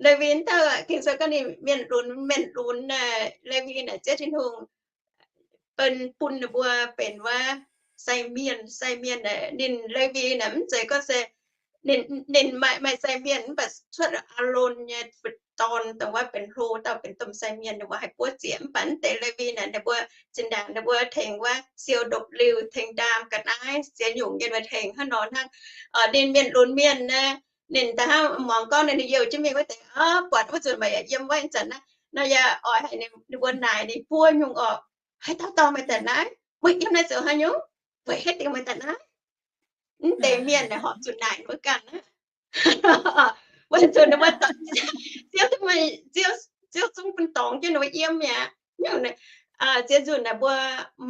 Lewi dauh Ging-Sou gorngv ninh mienh lunx, mienh lunx, Lewi naaic Ziouv Tin-Hungh bun, bun ninh mbuo benx wuov sai mienh, sai mienh. Ninh Lewi naaic mv zeiz gorngv se ninh, ninh maaih, maaih sai mienh mv baac cuotv Aalon nyei fu'jueiv dorn dongh wuov benx hlo dauh benx domh sai mienh, ninh mbuo haih buov zieqc. Mv baac mv deix Lewi naaic ninh mbuo zinh ndaangc ninh mbuo tengx wuov siou ndopv-liuh, tengx ndaam ga'naaiv, ziex nyungc nyei mbuo tengx hnangv nor hnangv. Ninh mienh lunx mienh naaiv, ninh da'hnangv muangx gorngv ninh youh jienv mingh wuov deix, buatc wuov nzunc maaih yaac yiem wuov ih zanc naaiv, nor yaac oix haic ninh mbuo naaic ninh buo nyungc oc. Haaix dauh dorh meih daaih naaiv? Meih yiem naaiv zoux haaix nyungc? Weic haaix diuc meih daaih naaiv? Mv deix mienh naaic horpc zuqc naaic ninh mbuo ganh aqv. Wuov nzunc ninh mbuo, Ziouv, Ziouv zungv bun dorngx jienv ninh mbuo yiem mi'aqv. Ziouv nzunc naaic mbuo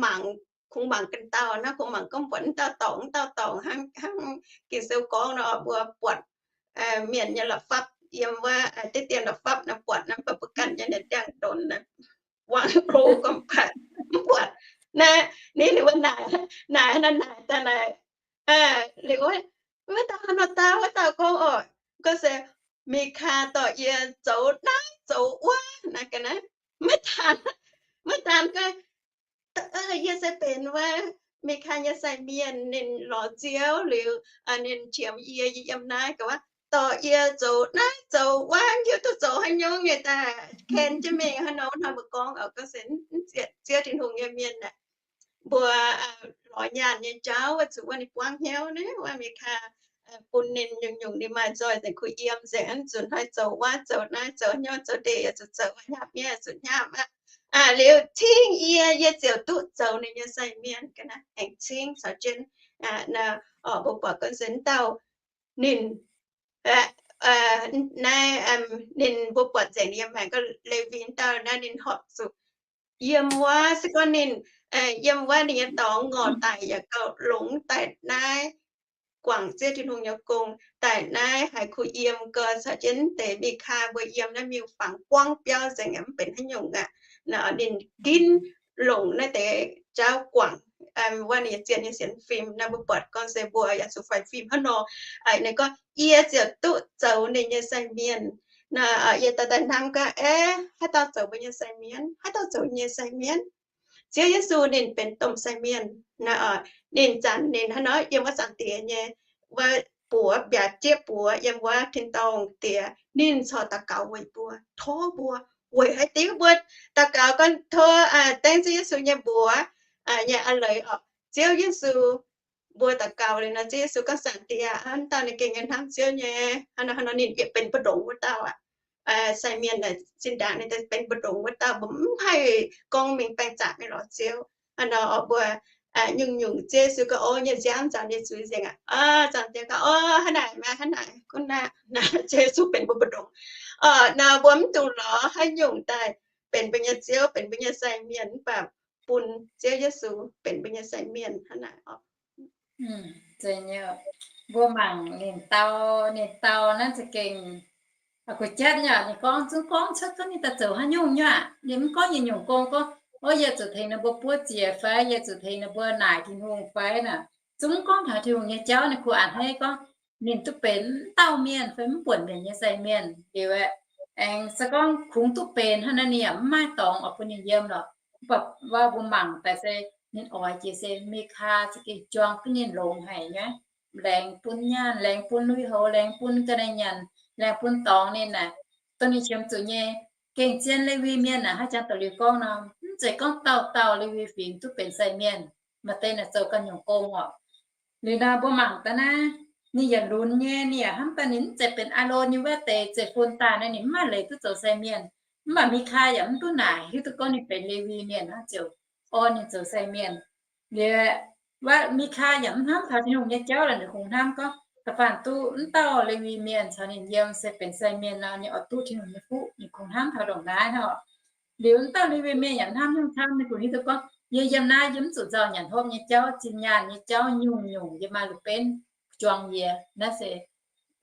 mangc, kungx mangc ganh dauh nor, kungx mangc gorngv buatc wuov dauh dorngc, wuov dauh dorngc hnangv, hnangv Ging-Sou gorngv nor, mbuo buatc mienh nyei la'fapv yiem wuov diqv dien la'fapv nor buatc nor, mv baac mbuo ganh nyei ndiangx-ndonx wangc go gorngv mv baac mv buatc. Naaiv ninh wuov naaic, naaic naaic daaih naaic, liuz wuov dauh nor, dauh wuov dauh gorngv oc, gorngv se, Mikaa dorh yie zoux naaiv zoux wuov naaiv ga'naaiv. Maiv daan, maiv daan gorngv, yie se benx wuov Mikaa nyei sai mienh, ninh lorz Ziouv liuz, ninh qiemx yie, yie yiem naaiv ga'naaiv, dorh yie zoux naaiv zoux wuov, hiuv duqv zoux haaix nyungc nyei daaih ken jienv mingh haaix nor, hnangv mbuo gorngv oc, gorngv se Ziouv Tin-Hungh nyei mienh aah, mbuo lorz nyaanh nyei jauv wuov zuqc wuov ninh buangv hnyouv naaiv wuov Mikaa bun ninh nyungc-nyungc ninh maaih nzoih nzengc, kuh yiem nzengc, mv zuqc hnoi zoux wuov zoux naaiv zoux hnyouv zoux ndeic, zuqc zoux hnyapv miev zuqc hnyapv aqv. Liuz cingv yie, yie ziouc duqv zoux ninh nyei sai mienh ga'naaiv, aengx cingv caux jienv. Mbuo buatc gorngv se wuov dauh ninh, naaiv, ninh mbuo buatc nzengc yiem maengx gorngv Lewi wuov dauh naaiv ninh horpc zuqc yiem wuov, se gorngv ninh yiem wuov ninh nyei dorngx ngorc daic yaac gauh longx daaih naaiv guangc Ziouv Tin-Hungh nyei gong, daaih naaiv haiz kuh yiem gau, caux jienv deix Mikaa mbuo yiem naaiv miuc-fangx buangv biauv nzengc, mv benx haaix nyungc aqv. Ninh ginv longc naaiv deix jauv guangc wuov ninh nyei zienh nyei sienx fim. Naaiv mbuo buatc gorngv se mbuo yaac zuqc faix fim hnangv nor. Ninh gorngv, Yie ziouc duqv zoux ninh nyei sai mienh. Naaiv yie daaih daaih hnamv gorngv, Aeqv, haaix dauh zoux mbuo nyei sai mienh? Haaix dauh zoux nyei sai mienh? Ziouv Yesu ninh benx domh sai mienh. Naaiv ninh zanc ninh hnangv nor yiem wuov Zaangc Diex nyei wuov buoz, mbiaauc jieqv buoz yiem wuov tin-dorngh diex, ninh corc daux gaux weic mbuo, tov mbuo, weic haaix diuc mbuo daux gaux gorngv tov, dengv Ziouv Yesu nyei mbuox nyei a'leiz oc. Ziouv Yesu, mbuo daux gaux liuz nor, Ziouv Yesu gorngv, Zaangc Diex, wuov dauh ninh gengh nyei hnamv Ziouv nyei, hnangv nor ninh yietc benx mbu'ndongx wuov dauh aqv. Sai mienh naaic zinh ndaangc ninh benx mbu'ndongx wuov dauh, mbuo mv haih gorngv mingh baengh zaqc mingh lorz Ziouv. Hnangv nor mbuo nyungc-nyungc Ziouv Yesu gorngv, O, nyei nziaamv nzaaux nyei zuiz nzengc aqv. Zaangc Diex gorngv, O, hnangv naaic, maiv hnangv naaic, gunv naaiv. Ziouv Yesu benx mbuo mbu'ndongx. Nor mbuo mv dungx lorz haaix nyungc daaih benx mbuo nyei Ziouv, benx mbuo nyei sai mienh, mv baac bun Ziouv Yesu benx mbuo nyei sai mienh hnangv naaic oc. Mbuo mangc ninh dau, ninh dau naaiv za'gengh kuh jatv nyei. Ninh gorngv zungv gorngv cuotv gorngv ninh daaih zoux haaix nyungc nyei aqv. Ninh mv gorngv yietc nyungc gong gorngv, O, yie zuqc tengx ninh mbuo buov ziec fai yie zuqc tengx ninh mbuo naaic Tin-Hungh fai naaic. Zungv mv gorngv taux Tin-Hungh nyei jauv. Ninh kuh a'hneiv gorngv ninh duqv benx dauh mienh fai mv buonc mienh nyei sai mienh liuz aeqv, aengx se gorngv kungx duqv benx hnangv naaiv ninh yaac mv maaih dorngx oix bun ninh yiem lorqc. Mv baac mbuo mangc daaih se ninh oix jiex se Mikaa za'gengh juang duqv ninh longx haic nyei, laengz bun nyaanh, laengz bun lui-houx, laengz bun ga'naaiv nyanc, laengz bun dorngx ninh naaic, dongh ninh qiemx zuqc nyei. Gengh zien Lewi Mienh naaic hnangv jangx da'lu gorngv nor, mv zeiz gorngv dauh dauh Lewi Fingx duqv benx sai mienh. Maaih deix naaic zoux ganh nyungc gong oc. Liuz nor mbuo mangc daaih naaiv, ninh yaac lunx nyei, ninh yaac hnamv daaih ninh mv zeiz benx Aalon nyei wuov deix zeiv-fun daaih naaiv, ninh mv maaih leiz duqv zoux sai mienh. Mv baac Mikaa yaac mv duqv naaic, hiuv duqv gorngv ninh benx Lewi Mienh hnangv ziouc orn ninh zoux sai mienh. Liuz, Mikaa yaac mv hnamv taux Tin-Hungh nyei jauv lorqc. Ninh kungx hnamv gorngv da'faanh duqv mv dauh Lewi Mienh caux ninh yiem se benx sai mienh nor, ninh oix duqv Tin-Hungh nyei fuqv. Ninh kungx hnamv taux ndongc naaiv hnangv oc. Liuz mv dauh Lewi Mienh yaac hnamv nyungc camv, ninh kungx hiuv duqv gorngv, Yie yiem naaiv yie mv zuqc nzauh nyanc hopv nyei jauv, zinh nyaanh nyei jauv, nyungc-nyungc yie maaih lungh benv juang yie. Naaiv se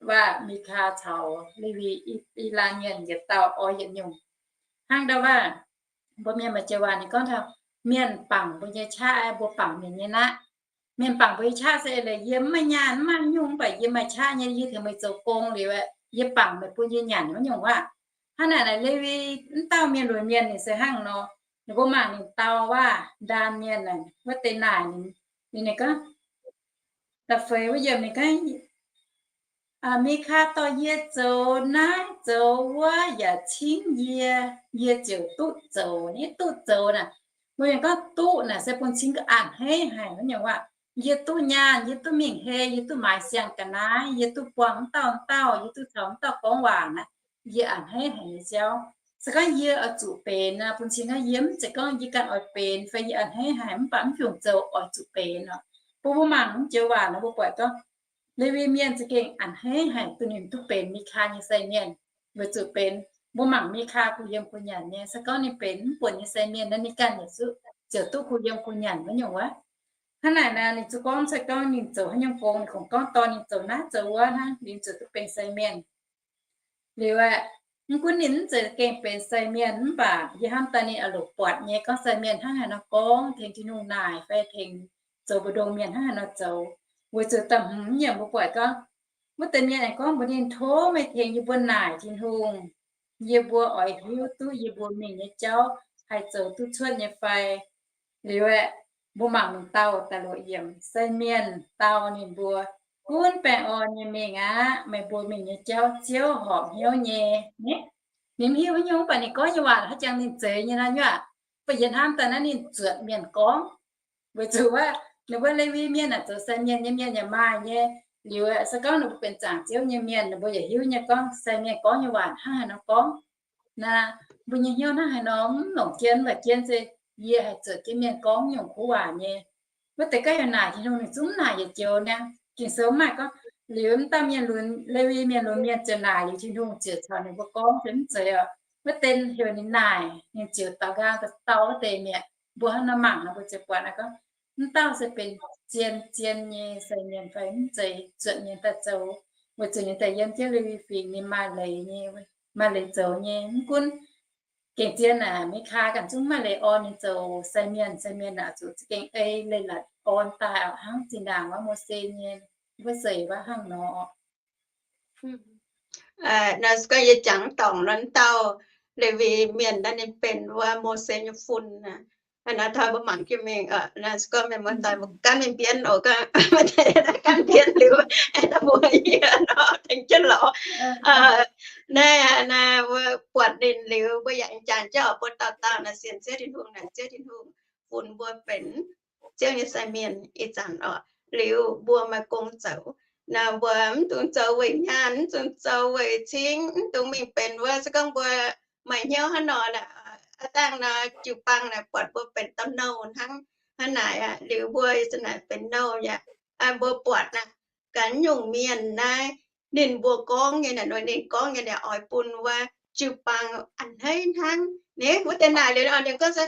waac Mikaa caux Lewi, I^laa^en Mienh yietc dauh oix yietc nyungc. Hnangv ndau waac, mbuo mienh maaih joux waac ninh gorngv taux, mienh bangc mbuo nyei qaqv, mbuo bangc mienh nyei naqv. Mienh bangc mbuo nyei qaqv se eix leiz yie mv maaih nyaanh mv maaih nyungc, mv baac yie maaih qaqv nyei, yie tengx meih zoux gong liuz, yie bangc meih bun yie nyanc wuov nyungc waac. Hnangv naaic naaic Lewi mv dauh mienh lunx mienh ninh se hnangv nor. Ninh mbuo mangc ninh dau waac, Ndaan Mienh naaic wuov deix naaic ninh, ninh gorngv, da'feix wuov yiemc ninh gorngv, Mikaa dorh yie zoux naaiv zoux wuov yaac cingv yie, yie ziouc duqv zoux. Naaiv duqv zoux naaic, mbuo mienh gorngv duqv naaic se bun cing ga'naaiv a'hneiv haic wuov nyungc waac. Yie duqv nyaanh, yie duqv mingh hei, yie duqv maaiz siang-ga'naaiv, yie duqv buangh mv dauh mv dauh, yie duqv caux mv dauh gorngv waac naaic, yie a'hneiv haic nyei jauv. Se gorngv yie oix zuqc benx nor, bun cing naaiv yie mv zeiz gorngv yie ganh oix benx fai yie a'hneiv haic, mv baac mv fungc zoux oix zuqc benx oc. Bun mbuo mangc mv joux waac nor mbuo buatc gorngv Lewi Mienh za'gengh a'hneiv haic duqv ninh duqv benx Mikaa nyei sai mienh, weic zuqc benx mbuo mangc Mikaa kuh yiem kuh nyanc nyei. Se gorngv ninh benx mv buonc nyei sai mienh nor, ninh ganh yaac ziouc duqv kuh yiem kuh nyanc wuov nyungc wuov. Hnangv naaic nor, ninh zuqc gorngv se gorngv ninh zoux haaix nyungc gong, ninh kungx gorngv dorh ninh zoux naaiv zoux wuov hnangv, ninh ziouc duqv benx sai mienh. Liuz aeqv, mv gunv ninh mv zeiz gengh benx sai mienh, mv baac yie hnamv daaih ninh oix longc buatc nyei gorngv sai mienh hnangv haaix nor gorngv, tengx Tin-Hungh naaic fai tengx zoux mbu'ndongx mienh hnangv haaix nor zoux. Weic zuqc da'hmz nyungc mbuo buatc gorngv, wuov deix mienh aengx gorngv mbuox ninh, tov meih tengx yie mbuo naaic Tin-Hungh, yie mbuo oix hiuv duqv yie mbuo mingh nyei jauv haih zoux duqv cuotv nyei fai. Liuz aeqv, mbuo mangc mingh dauh daaih loz yiemc, sai mienh dau ninh mbuo, gunv baengh orn nyei mingh aqv. Meih mbuo mingh nyei jauv Ziouv horpc hnyouv nyei. Ninh mv hiuv haaix nyungc, mv baac ninh gorngv nyei waac haaix jangx ninh zeiz nyei nor nyuoqc. Mv baac yie hnamv daaih naaiv ninh zuotc mienh gorngv, weic zuqc wuov ninh mbuo Lewi Mienh aah, zoux sai mienh nyei mienh yaac maaih nyei. Liuz aeqv, se gorngv ninh mbuo benx zaangc Ziouv nyei mienh, ninh mbuo yaac hiuv nyei gorngv sai mienh gorngv nyei waac hnangv haaix nor gorngv. Naaiv mbuo nyei hnyouv hnangv haaix nor mv longc jienv, mv baac jienv se yie haih zuotc jienv mienh gorngv nyungc kuv waac nyei. Wuov deix gaav yaac naaic Tin-Hungh, ninh zungv naaic yietc joux niaa. Ging-Sou mv maaih gorngv liuz mv dauh mienh lunx, Lewi Mienh lunx mienh ziouc naaic liuz Tin-Hungh ziouc caux ninh mbuo gorngv, se mv zeiz oc. Wuov deix heuc ninh naaic, ninh ziouc daux nqaang daux dau wuov deix mi'aqv. Mbuo hnangv nor mangc nor mbuo ziouc buatc naaiv gorngv, mv dauh se benx zien-zien nyei sai mienh fai mv zeiz zuotc mienh daaih zoux, weic zuqc ninh daaih yiem jienv Lewi Fingx ninh maaih leiz nyei, maaih leiz zoux nyei. Mv gunv gengh zien aac, Mikaa ganh zungv maaih leiz orn ninh zoux sai mienh. Sai mienh aah, zuqc za'gengh ei leiz-latc orn daaih oc, hnangv zinh ndaangc wuov Mose nyei wuov seix wuov hnangv nor. Nor se gorngv yie jangx dorngc nor, dauh Lewi Mienh naaiv ninh benx wuov Mose nyei fun aqv. Naaiv taux mbuo mangc jienv mingh, nor se gorngv mienh muoz-doic mbuo gan mingh mbienv oc, gan mbienv liuz, mbuo yie nor tengx jienv lorz. Naaiv, naaiv mbuo buatc ninh liuz mbuo yaac jangx jienv oc, mbuo dauh dauh naaic sienx Ziouv Tin-Hungh, naaic Ziouv Tin-Hungh funx mbuo benx Ziouv nyei sai mienh ih zanc oc. Liuz mbuo maaih gong zoux. Naaiv mbuo mv dungx zoux weic nyaanh, mv dungx zoux weic cing, mv dungx mingh benx wuov, se gorngv mbuo maaih hnyouv hnangv nor, aav dangh nor jiu-baang naaic buatc mbuo benx dauh nouh hnangv, hnangv naaic aqv. Liuz mbuo za'naaic benx nouh yaac, mbuo buatc naaic gaax nyungc mienh naaiv, ninh mbuo gorngv nyei naaic, ninh gorngv nyei naaic oix bun wuov jiu-baang a'hneiv hnangv. Naaiv wuov deix naaic liuz ninh gorngv se,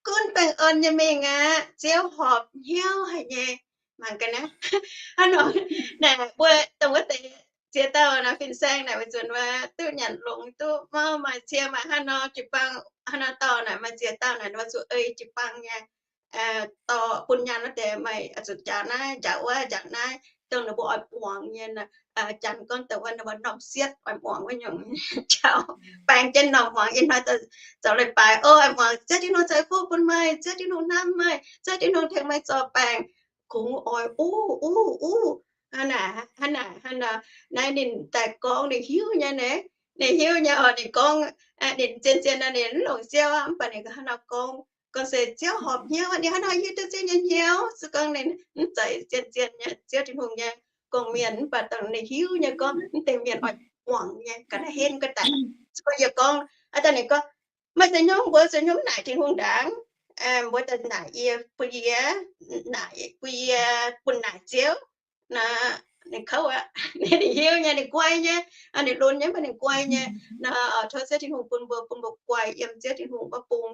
gunv baengh orn nyei mingh aqv, Ziouv horpc hnyouv haic nyei. Mangc gaax naaiv, hnangv nor naaic mbuo dongh wuov deix ziex dauh naaic fin-saeng naaic weic zuqc wuov duqv nyanc longx, duqv mauv maaih cie maaih hnangv nor, jiu-baang hnangv nor dauh naaic maaih ziex dauh naaic nor zuqc ei jiu-baang nyei dorh bun nyaanh wuov deix, meih zuqc njaaux naaiv, njaaux wuov, njaaux naaiv, dongh ninh mbuo oix muangx nyei. Janx gorngv dongh wuov ninh mbuo normh sietv oix muangx wuov nyungc jauv, baeng jienv normh muangx. Ih hnoi zoux leiz-baaix, o, oix muangx Ziouv Tin-Hungh ceix fuqv bun meih, Ziouv Tin-Hungh hnamv meih, Ziouv Tin-Hungh tengx meih zorc baengc. Kungx oix uv uv uv hnangv naaic, hnangv naaic, hnangv nor. Naaiv ninh daaih gorngv ninh hiuv nyei, ninh hiuv nyei oc. Ninh gorngv ninh zien-zien nor ninh mv longc Ziouv aqv, mv baac ninh hnangv nor gorngv, gorngv se Ziouv horpc hnyouv, ninh hnangv nor hiuv duqv Ziouv nyei hnyouv. Se gorngv ninh mv zeiz zien-zien nyei Ziouv Tin-Hungh nyei gong-mienh, mv baac dongh ninh hiuv nyei gorngv mv deix mienh oix muangx nyei ga'naaiv henv ga'daic. Se gorngv yie gorngv, aa, daaih ninh gorngv, meih se hnyouv mbuo se hnyouv naaic Tin-Hungh ndaangc, mbuo daaih naaic yie, bun yie, naaic bun yie bun naaic Ziouv. Naaiv ninh kouv aqv, ninh hiuv nyei, ninh guai nyei, ninh lunx nyei, mv baac ninh guai nyei. Naaiv tov Ziouv Tin-Hungh bun mbuo, bun mbuo guai yiem Ziouv Tin-Hungh wuov bung.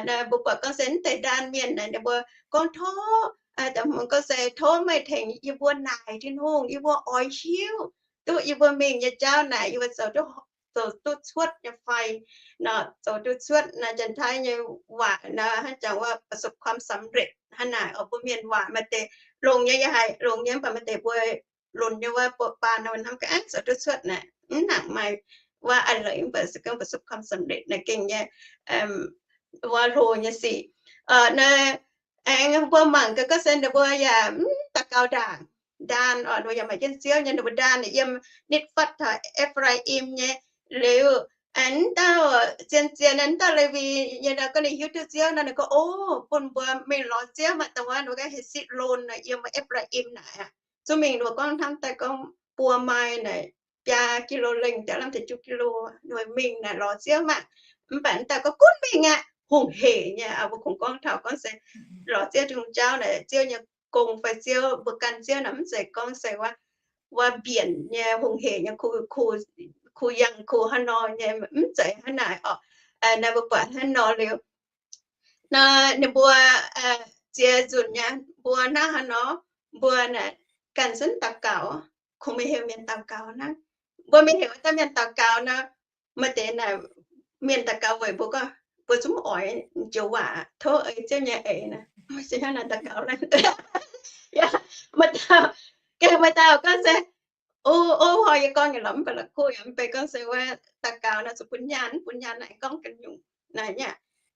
Naaiv mbuo buatc gorngv se mv deix ndaam mienh naaic, ninh mbuo gorngv tov, gorngv se tov meih tengx yie mbuo naaic Tin-Hungh, yie mbuo oix hiuv duqv yie mbuo mingh nyei jauv naaic yie mbuo zoux duqv, zoux duqv cuotv nyei fai. Nor zoux duqv cuotv naaiv janx-taiv nyei waac nor hnangv jangx wuov ประสบความสำเร็จ hnangv naaic oc. Mbuo mienh waac maaih deix longx nyei, yaac haih longx nyei, mv baac maaih deix mbuo lunx nyei wuov, buoz-baan nor hnamv gaax, aengx zoux duqv cuotv naaic, mv nangc maaih waac a'leiz, mv baac se gorngv ประสบความสำเร็จ naaic gengh nyei wuov loz nyei sic. Naaiv aengx mbuo mangc gaax gorngv se ninh mbuo yaac mv daux gaux ndaangc, ndaanh oc, ninh mbuo yaac maaih jienv Ziouv nyei, ninh mbuo ndaanh yiem nitv fatv taux E^faa^im nyei. Liuz aengx dauh zien-zien, aengx dauh Lewi nyei nor, gorngv ninh hiuv duqv Ziouv nor, ninh gorngv, o, bun mbuo mingh lorz Ziouv maah! Dongh wuov ninh mbuo gorngv heh sitv lon nor, yiem E^faa^im naaic aqv. Zungv mingh ninh mbuo gorngv hnamv daaih gorngv buo mai naaic, biaa kilo lengh, daaih lamh deix juqv kilo, ninh mbuo mingh naaic lorz Ziouv maah! Mv baac dauh gorngv gunv mingh aqv, hungh heic nyei. Mbuo kungx gorngv taux gorngv se lorz Ziouv Tin-Hungh jauv naaic, Ziouv nyei gong fai Ziouv, mbuo gan Ziouv naaic mv zeiz gorngv se wuov wuov mbienc nyei hungh heic nyei kuh, kuh yangh kuh hnangv nor nyei, mv zeiz hnangv naaic oc. Naaiv mbuo buatc hnangv nor liuz, nor ninh mbuo ziex nzunc nyei mbuo hnangv haaix nor, mbuo naaic ganh zunv daux gaux, kungx maiv heuc mienh daux gaux hnangv. Mbuo maiv heuc wuov dauh mienh daux gaux nor, maaih deix naaic mienh daux gaux weic mbuo gorngv mbuo zungv oix joux waac tov ei Ziouv nyei eix naaic, se hnangv naaic daux gaux. Maaih dauh, gengh maaih dauh gorngv se, o, o, hnoi yie gorngv nyei lorqc, mv baac la'kuqv yaac mv bei gorngv se wuov daux gaux naaic zuqc bun nyaanh, bun nyaanh naaic gorngv ganh nyungc naaic nyei.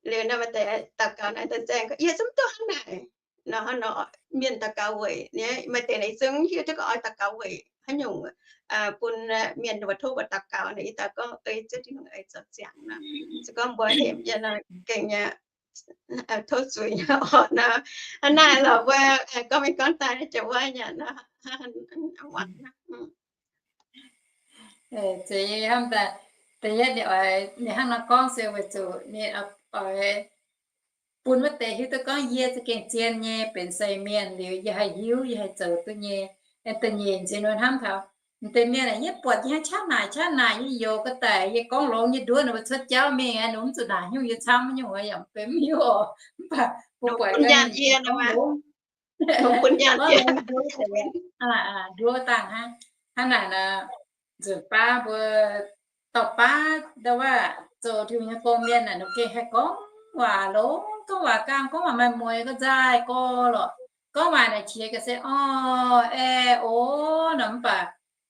Liuz nor maaih deix daux gaux naaic daaih nzaeng gorngv, yie zungv duqv hnangv naaic. Nor hnangv nor mienh daux gaux weic, maaih deix naaic zungv hiuv duqv gorngv oix daux gaux weic haaix nyungc, bun mienh mbuo tov mbuo daux gaux naaic, yie daux gorngv ei Ziouv Tin-Hungh ei zoux ziangx nor. Se gorngv mbuo hemx yie nor gengh nyei tov zuiz nyei oc nor. Hnangv naaic lorqc mbuo gorngv mingh gorngv daaih naaiv jiex wuov nyei nor. Deix yietv ninh oix, ninh hnangv nor gorngv se weic zuqc ninh oix bun wuov deix hiuv duqv gorngv yie za'gengh zien nyei, benx seix mienh liuz yie haih hiuv, yie haih zoux duqv nyei. Aengx da'nyeic nziex ninh hnamv taux, deix mienh aah, yie buatc yie hnangv qaqv naaic qaqv naaic, yie youx ga'daic, yie gorngv longx nyei nduov ninh mbuo cuotv jauv mingh, ninh mv zuqc naaic nyungc yie camv nyungc, yaac mv benx mv hiuv oc. Mv baac mbuo buatc gorngv longx, nduov dangh hnangv. Hnangv naaic nor, nzunc baav mbuo dorh baav ndau wuov zoux Tin-Hungh nyei gong mienh naaic, ninh gengh haih gorngv waac longx, gorngv waac gaam, gorngv waac maaih mueiz, gorngv nzaaih gorx lorqc. Gorngv waac naaic qiex ga'sie orv, ae, o, nor mv baac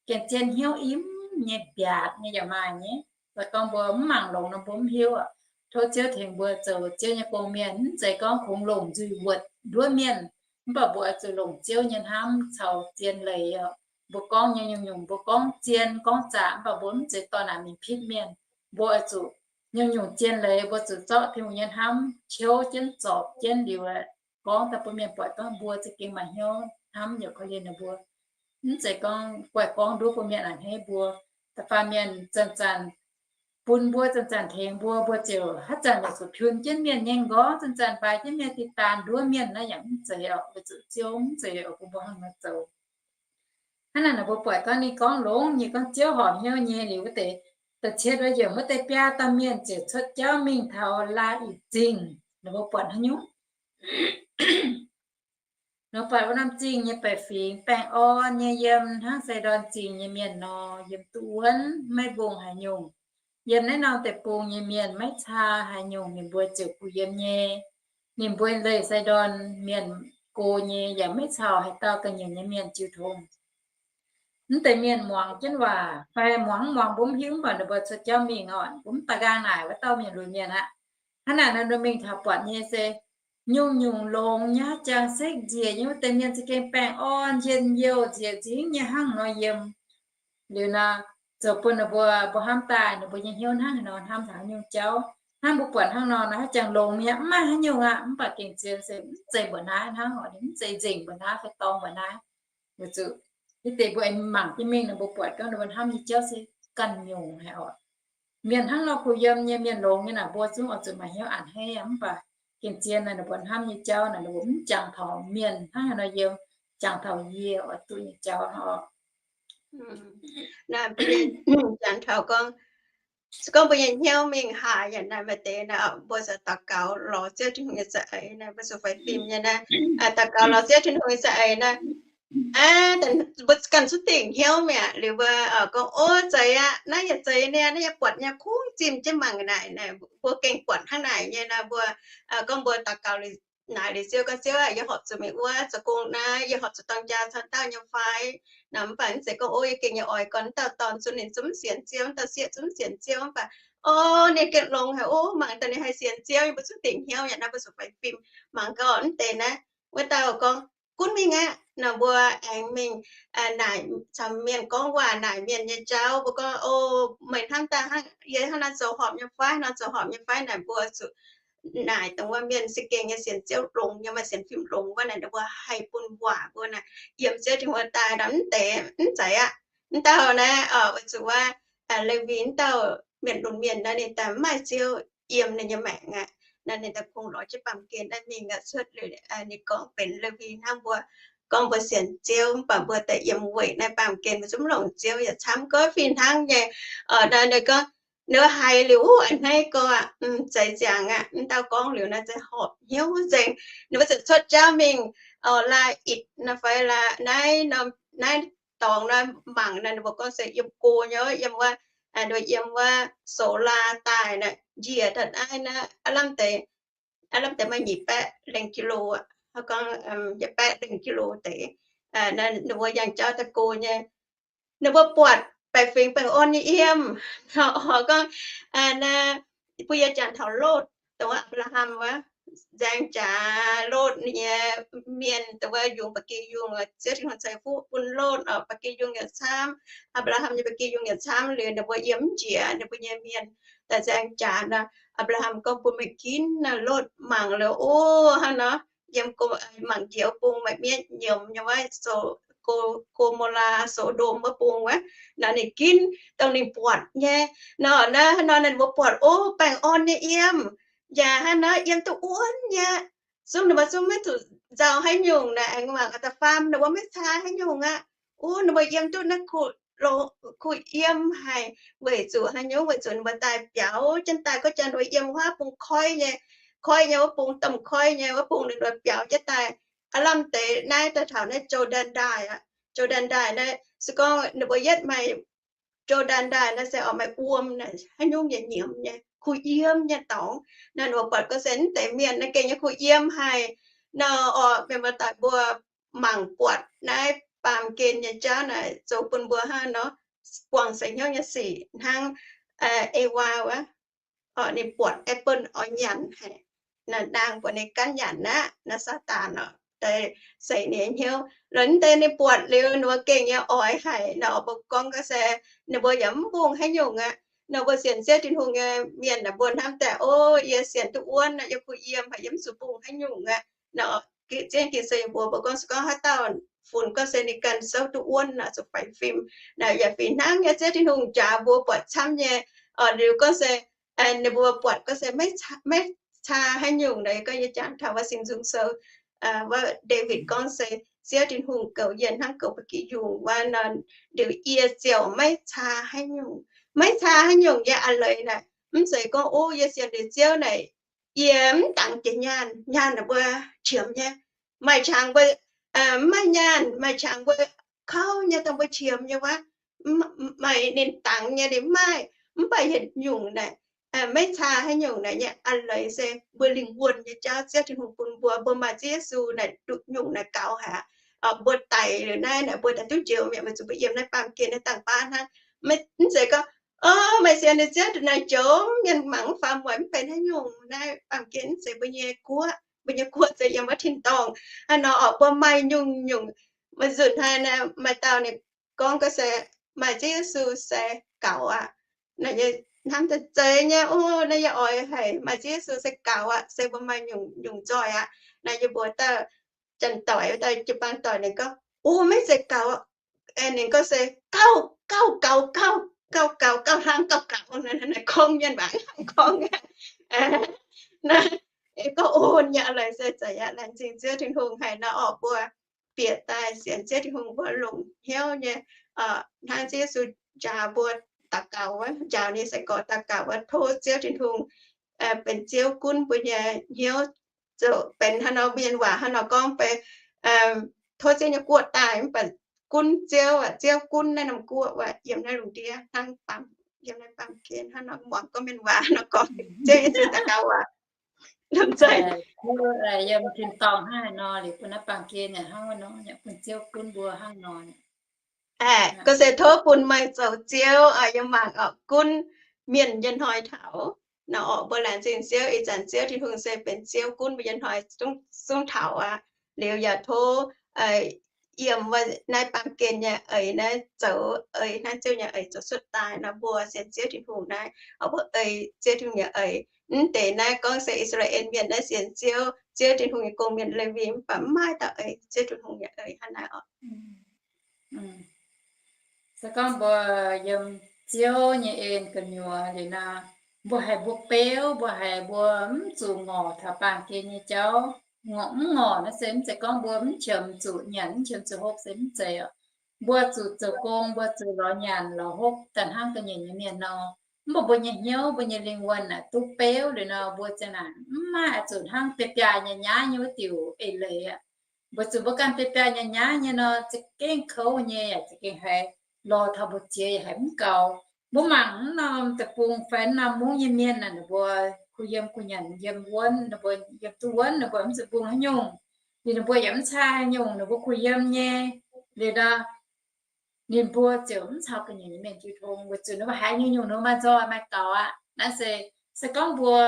gengh zien hnyouv im nyei, mbiaatc nyei yaac maaih nyei. Daaih gorngv mbuo mv mangc longx nor mbuo mv hiuv aqv. Tov Ziouv tengx mbuo zoux Ziouv nyei gong mienh, mv zeiz gorngv kungx longc nzuih wuotc nduov mienh, mv baac mbuo oix zuqc longc Ziouv nyei hnamv caux zien leiz oc. Mbuo gorngv nyei nyungc-nyungc, mbuo gorngv zien gorngv zaqc, mv baac mbuo mv zeiz dorh naaic mingh pitv mienh. Mbuo oix zuqc nyungc-nyungc zien leiz mbuo zuqc zorqv Tin-Hungh nyei hnamv qiouv jienv zorpc jienv liuz, gorngv daaih bun mienh buatc gorngv mbuo za'gengh maaih hnyouv hnamv yaac korv-lienh ninh mbuo. Mv zeiz gorngv guaih gorngv nduov bun mienh a'hneiv mbuo. Da'faanh mienh zanc-zanc bun mbuo, zanc-zanc tengx mbuo, mbuo ziouc haaix zanc yaac zuqc piun jienv mienh nyei nqorngv, zanc-zanc baaix jienv mienh, diqc daan nduov mienh naaiv yaac mv zeiz oc. Weic zuqc Ziouv mv zeiz oc, bun mbuo hnangv nor zoux. Hnangv naaic, mbuo buatc gorngv ninh gorngv longx nyei, gorngv Ziouv horpc hnyouv nyei liuz wuov deix, da'cietv wuov yiemc, wuov deix biaa dauh mienh ziouc cuotv jauv mingh taux Laa Ic Zingh. Ninh mbuo buatc haaix nyungc? Nor buatc wuov norm zingh nyei baeqc fingx baengh orn nyei, yiem hnangv Sai^ndorn Zingh nyei mienh nor, yiem duqv wuonv, maiv mbungh haaix nyungc. Yiem naaiv norm deic-bung nyei mienh maiv caa haaix nyungc ninh mbuo ziouc guh yiem nyei. Ninh mbuo leih Sai^ndorn Mienh go nyei, yaac maiv caux haaix dauh ga'nyiec nyei mienh jiu tong. Mv deix mienh muangx jienv waac fai muangx mv muangx mbuo mv hiuv, mv baac ninh mbuo cuotv jauv mingh oc, mbuo mv daaih nqaang naaic wuov dauh mienh lunx mienh aqv. Hnangv naaic nor, ninh mingh taux buatc nyei se nyungc-nyungc longx nyei, haaix jangx sekv njiec nyei, wuov deix mienh za'gengh baengh orn, njien-youh, njiec nzingv nyei hnangv nor yiem. Liuz nor, zoux bun ninh mbuo, mbuo hnamv daaih ninh mbuo nyei hnyouv hnangv haaix nor, hnamv taux haaix nyungc jauv. Hnangv mbuo buatc hnangv nor, haaix jangx longx mi'aqv, mv maaih haaix nyungc aqv. Mv baac gengh zien se mv zeiz mbuoqc naaiv hnangv oc, mv zeiz nzengc mbuoqc naaiv fai dorng mbuoqc naaiv. Weic zuqc naaiv deix mbuo aengx mangc jienv mingh nor, mbuo buatc gorngv ninh mbuo hnamv nyei jauv se ganh nyungc haic oc. Mienh hnangv nor kuh yiem nyei, mienh longx nyei naaic, mbuo zungv oix zuqc maaih hnyouv a'hneiv aqv. Mv baac gengh zien naaic, ninh mbuo hnamv nyei jauv naaic, ninh mbuo mv jangx taux mienh hnangv haaix nor yiem, jangx taux yie oix duqv nyei jauv oc. Jangx taux gorngv, se gorngv mbuo nyei hnyouv mingh haaix yaac naaic, maaih deix naaic mbuo zuqc daux gaux lorz Ziouv Tin-Hungh nyei za'eix naaic, mbuo zuqc faix fim nyei naaic, daux gaux lorz Ziouv Tin-Hungh nyei za'eix naaiv, mbuo ganh cuotv dingc hnyouv mi'aqv. Liuz mbuo gorngv, o, zeiz aqv, naaiv yaac zeiz niaa, naaiv yaac buatc nyei, kungx zimh jienv mangc naaic, mbuo gengh buatc hnangv naaic nyei nor, mbuo gorngv mbuo daux gaux naaic liuz Ziouv gorngv, Ziouv aac, yie horpc zuqc mingh wuov zoux gong naaiv, yie horpc zuqc dorng jaa caux dauh nyei fai? Nor mv baac mv zeiz gorngv, o, yie gengh nyei oix gorn dauh dorn zunh ninh zungv sienx Ziouv, dauh sieqv zungv sienx Ziouv, mv baac, o, ninh gengh longx haic, o, mangc daaih ninh haih sienx Ziouv, mbuo cuotv dingc hnyouv yaac naaiv mbuo zuqc faix fim mangc gaax. Mv deix naaiv wuov dauh gorngv, gunv mingh aqv. Nor mbuo aengx mingh naaic caux mienh gorngv waac, naaic mienh nyei jauv, mbuo gorngv, o, meih hnamv daaih hnangv yie hnangv naaiv zoux horpc nyei fai? Nor zoux horpc nyei fai? Naaic mbuo zuqc naaic dongh wuov mienh se gengh nyei sienx Ziouv longx nyei, maaih sienx fim longx wuov naaic, mbuo haih bun waac mbuo naaic yiem Ziouv Tin-Hungh daaih nor, mv deix mv zeiz aqv. Mv dauh naaiv weic zuqc wuov Lewi mv dauh mienh lunx mienh naaiv, ninh daaih mv maaih Ziouv yiem ninh nyei maengc aqv. Naaiv ninh daaih kungx lorz jienv baamh gen naaiv mingh aqv, cuotv liuz ninh gorngv benx Lewi hnangv mbuo gorngv mbuo sienx Ziouv, mv baac mbuo daaih yiem weic naaiv baamh gen mbuo zungv mv longc Ziouv yaac camv. Gorngv fih hnangv nyei, ninh gorngv, ninh haiz liuz, uv, a'hneiv gorx, zeiz ziangx aqv. Mv dauh gorngv liuz naaiv, ziouc horpc hnyouv nzengc. Ninh mbuo ziouc cuotv jauv mingh, laaih itc naaiv fai laaih naaiv, naaiv dorngx naaiv mangc naaiv, ninh mbuo gorngv se yiem go nyei, yiem wuov, yiem wuov solar daaih naaiv, njiec daaih naaiv, aav lamh deix, aav lamh deix maaih nyic baeqv lengh kilo aqv. Gorngv yietc baeqv lengh kilo deix. Ninh mbuo yangh jauv daaih go nyei. Ninh mbuo buatc baeqc fingx baengh orn nyei yiem. Gorngv, bun yie jangx taux Lotv, dongh wuov Apc^laa^ham wuov, nzaeng jaax Lotv nyei mienh, dongh wuov yungz ba'gi yungh, Ziouv Tin-Hungh ceix fuqv bun Lotv oc, ba'gi yungh yaac camv. Apc^laa^ham nyei ba'gi yungh yaac camv. Liuz ninh mbuo yiem mv njiec ninh mbuo nyei mienh daaih nzaeng jaax nor, Apc^laa^ham gorngv, bun meih ginv naaiv. Lotv mangc liuz, o, hnangv nor, yiem go, mangc njiec wuov bung maaih mienv nyiemz nyei wuov, Go, Go^mo^laa, So^ndom wuov bung wuov. Nor ninh ginv dongh ninh buatc nyei. Nor naaiv, hnangv nor ninh mbuo buatc, o, baengh orn nyei yiem. Yaac hnangv nor yiem duqv wuonv nyei. Zungv ninh mbuo zungv maiv zuqc nzauh haaix nyungc naaic, aengx mangc da'faam ninh mbuo maiv caa haaix nyungc aqv. O, ninh mbuo yiem duqv naaiv kuh yiem haic, weic zuqc haaix nyungc? Weic zuqc ninh mbuo daaih biaux jienv daaih, gorngv jangx ninh mbuo yiem wuov bung koiv nyei, koiv nyei wuov bung, domh koiv nyei wuov bung, ninh mbuo biaux jienv daaih. Aav lamh deix naaiv daaih taux naaiv Jordan ndaaih aqv. Jordan ndaaih naaiv se gorngv ninh mbuo yietv maaih Jordan ndaaih naaiv se oix maaih wuom naaic, haaix nyungc yaac nyiemz nyei, kuh yiem nyei dorngx. Naaiv ninh mbuo buatc gorngv se mv deix mienh naaiv gengh nyei kuh yiem haic. Nor oc, mienh muoz-doic mbuo mangc buatc naaiv baamh gen nyei jauv naaic zoux bun mbuo hnangv nor buangh seix hnyouv nyei sic hnangv Ewaa wuov. Ninh buatc apple oix nyanc haic, naaiv ndaangc buatc ninh ganh nyanc aqv, naaiv Saadaan oc, daaih seix ninh hnyouv. Lorqc, mv deix ninh buatc liuz ninh mbuo gengh nyei oix haic. Nor mbuo gorngv gorngv se ninh mbuo yaac mv mbungh haaix nyungc aqv. Nor mbuo sienx Ziouv Tin-Hungh nyei mienh naaic, mbuo hnamv daaih, o, yie sienx duqv wuonv aqv, yie kuh yiem haic, yie mv zuqc mbungh haaix nyungc aqv. Nor Ziouv Ging-Sou mbuox mbuo gorngv se gorngv haaix dauh funx gorngv se ninh ganh souv duqv wuonv naaic, zuqc faix fim. Naaic yaac fih hnangv nyei, Ziouv Tin-Hungh njaaux mbuo buatc camv nyei. Liuz gorngv se ninh mbuo buatc gorngv se maiv caa haaix nyungc naaic, gorngv yie jangx taux wuov Singx Nzung Sou, wuov Ndaawitv gorngv se Ziouv Tin-Hungh goux yie hnangv goux ba'gi yungh wuov nor, liuz yie ziouc maiv caa haaix nyungc. Maiv caa haaix nyungc yie a'leiz naaic, mv zeiz gorngv, o, yie sienx liuz Ziouv naaic, yie mv dangx jiex nyaanh, nyaanh naaic mbuo qiemx nyei. Maaih qangx mbuo mv maaih nyaanh, maaih qangx mbuo kauv nyei, dongh mbuo qiemx nyei wuov, maaih ninh dangx nyei, ninh maaih. Mv baac yietc nyungc naaic, maiv caa haaix nyungc naaic nyei a'leiz se mbuo lingh wuonh nyei jauv Ziouv Tin-Hungh bun mbuo. Mbuo maaih Ziouv Yesu naaic, duqv nyungc naaic gaux haic. Mbuo daic liuz naaiv naaic, mbuo daaih duqv njoux mi'aqv, weic zuqc mbuo yiem naaiv baamh gen naaiv dangh baav hnangv. Mv zeiz gorngv, o, meih sienx liuz Ziouv naaic njoux, mienh mangc mv faaux mueic, mv benx haaix nyungc. Naaiv baamh gen mv zeiz mbuo nyei guoqv. Mbuo nyei guoqv se yiem wuov tin-dorngh. Hnangv nor oc, mbuo maaih nyungc-nyungc, maaih nzunc haaix maaih dauh ninh gorngv gorngv se maaih Ziouv Yesu se gaux aqv. Naaiv nyei hnamv daaih zeiz nyei, o, naaiv yie oix haic, maaih Ziouv Yesu se gaux aqv, se mbuo maaih nyungc-nyungc nzoih aqv. Naaiv yie mbuox dauh janx-doic, dauh jiu-baang doic, ninh gorngv, o, maiv zeiz gaux. Ninh gorngv se gauh, gauh gaux, gauh, gauh gaux, gauh hlang, gauh gaux. Naaiv gorngv mienh waac gorngv. Naaiv gorngv, o, nyei a'leiz se zeiz aqv. Laengz zingh Ziouv Tin-Hungh haic nor oc, mbuo bieqc daaih sienx Ziouv Tin-Hungh mbuo longc hnyouv nyei, hnangv Ziouv Yesu njaaux mbuo daux gaux wuov, njaaux ninh sai-gorx daux gaux wuov, tov Ziouv Tin-Hungh benx Ziouv gunv mbuo nyei hnyouv, zoux benx hnangv nor mienh waac hnangv nor gorngv bei, tov Ziouv nyei guoqv daaih, mv baac gunv Ziouv aqv, Ziouv gunv naaiv norm guoqv aqv, yiem naaiv lungh ndiev hnangv baamh, yiem naaiv baamh gen hnangv nor, muangx gorngv mienh waac hnangv nor gorngv, Ziouv Yesu daux gaux aqv. Yiem tin-dorngh hnangv haaix nor, liuz bun naaiv baamh gen yaac hnangv nor, bun Ziouv gunv mbuo hnangv nor. Gorngv se tov bun meih zoux Ziouv, yiem mangc oc, gunv mienh nyei hnoi taux. Nor oc, mbuo laengz zingh Ziouv, ih zanc Ziouv Tin-Hungh se benx Ziouv gunv mbuo nyei hnoi zungv taux aqv. Liuz yaac tov yiem naaiv baamh gen nyei eix naaiv zoux, eix naaiv Ziouv nyei eix zoux cuotv daaih nor, mbuo sienx Ziouv Tin-Hungh naaiv, oc, mbuo ei Ziouv Tin-Hungh nyei eix. Mv deix naaiv gorngv se I^saa^laa^en Mienh naaiv sienx Ziouv, Ziouv Tin-Hungh nyei gong-mienh Lewi, mv baac mv maaih dauh ei Ziouv Tin-Hungh nyei eix hnangv naaiv oc. Se gorngv mbuo yiem Ziouv nyei en gu'nyuoz liuz nor, mbuo haiz mbuo beuv, mbuo haiz mbuo mv zuqc ngorc taux baamh gen nyei jauv, ngorc mv ngorc naaiv se mv zeiz gorngv mbuo mv qiemx zuqc nyanc, mv qiemx zuqc hopv se mv zeiz oc. Mbuo zuqc zoux gong, mbuo zuqc lorz nyanc lorz hopv daaih hnangv ga'nyiec nyei mienh nor. Mv baac mbuo nyei hnyouv, mbuo nyei lingh wuonh naaic duqv beuv liuz nor, mbuo ziang naaic mv maaih oix zuqc hnangv biaa biaa nyei nyaaiv nyei wuov diuc eix leiz aqv. Mbuo zuqc mbuo ganh biaa biaa nyei nyaaiv nyei nor, za'gengh kouv nyei yaac za'gengh haiz lorz taux mbu'ziex yaac haiz mv gaux. Mbuo mangc mv norm deic-bung fai mv norm mungv nyei mienh naaic, ninh mbuo kuh yiem kuh nyanc yiem wuonv, ninh mbuo yiem duqv wuonv, ninh mbuo mv zuqc bungx haaix nyungc. Liuz ninh mbuo yaac mv caa haaix nyungc, ninh mbuo kuh yiem nyei. Liuz nor, ninh mbuo ziouc mv caux ga'nyiec nyei mienh jiu tong, weic zuqc ninh mbuo haiz nyungc-nyungc ninh mbuo maaih nzoih maaih gaux aqv. Naaiv se, se gorngv mbuo,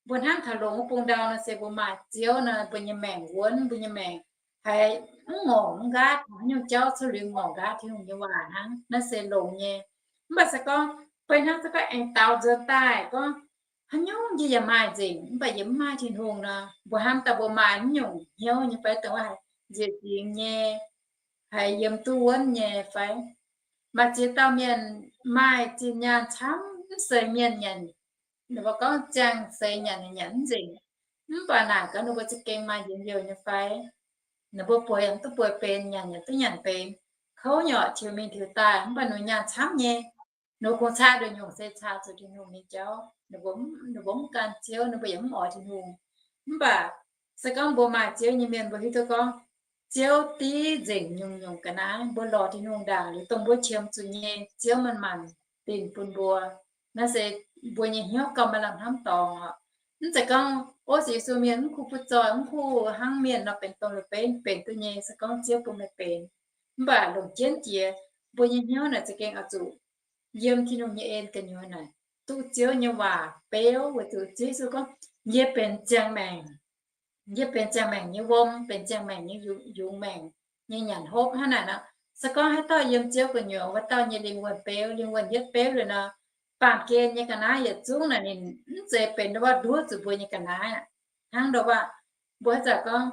mbuo hnamv taux longx wuov bung ndau nor se mbuo maaih Ziouv nor, mbuo nyei maengc wuonv, mbuo nyei maengc haiz mv ngorc mv nqaatv, haaix nyungc jauv cuotv liuz ngorc nqaatv Tin-Hungh nyei waac hnangv. Naaiv se longx nyei. Mv baac se gorngv beiv hnangv se gorngv aengx daux nzuonx daaih gorngv haaix nyungc yie yaac maaih nzengc, mv baac yie mv maaih Tin-Hungh nor, mbuo hnamv daaih mbuo maaih mv nyungc hnyouv nyei fai? Dongh wuov haiz nzieqc zingx nyei, haiz yiem duqv wuonv nyei fai? Maaih ziex dauh mienh maaih zinh nyaanh camv, mv seix mienh nyanc, ninh mbuo gorngv ziangh seix nyanc, nyanc mv nzengc. Mv baac naaic gaax ninh mbuo za'gengh maaih njien-youh nyei fai? Ninh mbuo bueix yaac duqv bueix benx, nyanc yaac duqv nyanc benx, kouv nyei orqc, tiux mingh tiux daaih, mv baac ninh nyaanh camv nyei. Ninh kungx caa nduqc nyungc se caa zuqc Tin-Hungh nyei jauv. Ninh mbuo, ninh mbuo mv gan Ziouv, ninh mbuo yaac mv oix Tin-Hungh. Mv baac se gorngv mbuo maaih Ziouv nyei mienh, mbuo hiuv duqv gorngv Ziouv div nzengc nyungc-nyungc ga'naaiv. Mbuo lorz Tin-Hungh ndaangc liuz, dongh mbuo qiemx zuqc nyei, Ziouv maaih maanc dinc bun mbuo. Naaiv se mbuo nyei hnyouv gauh maaih lamh hnamv dorngx oc. Mv zeiz gorngv, ov, se Yesu mienh mv kuh butv zoih, mv kuh hnangv mienh nor benx domh leiz-beiv, benx duqv nyei, se gorngv Ziouv bun meih benx. Mv baac longc jienv jiex, mbuo nyei hnyouv naaic za'gengh oix zuqc yiem Tin-Hungh nyei en gu'nyuoz naaic, duqv Ziouv nyei waac beuv, weic zuqc Ziouv Yesu gorngv, yie benx ziangh maengc, yie benx ziangh maengc nyei wuom, benx ziangh maengc nyei yungz, yungz maengc nyei nyanc hopv hnangv naaic nor. Se gorngv haaix dauh yiem Ziouv gu'nyuoz, wuov dauh nyei lingh wuonh beuv, lingh wuonh yietv beuv liuz nor, baamh gen nyei ga'naaiv yietc zungv naaic ninh mv zeiz benx ndau wuov nduov zuqc mbuo nyei ga'naaiv aqv. Hnangv ndau wuov, mbuo haaix zanc gorngv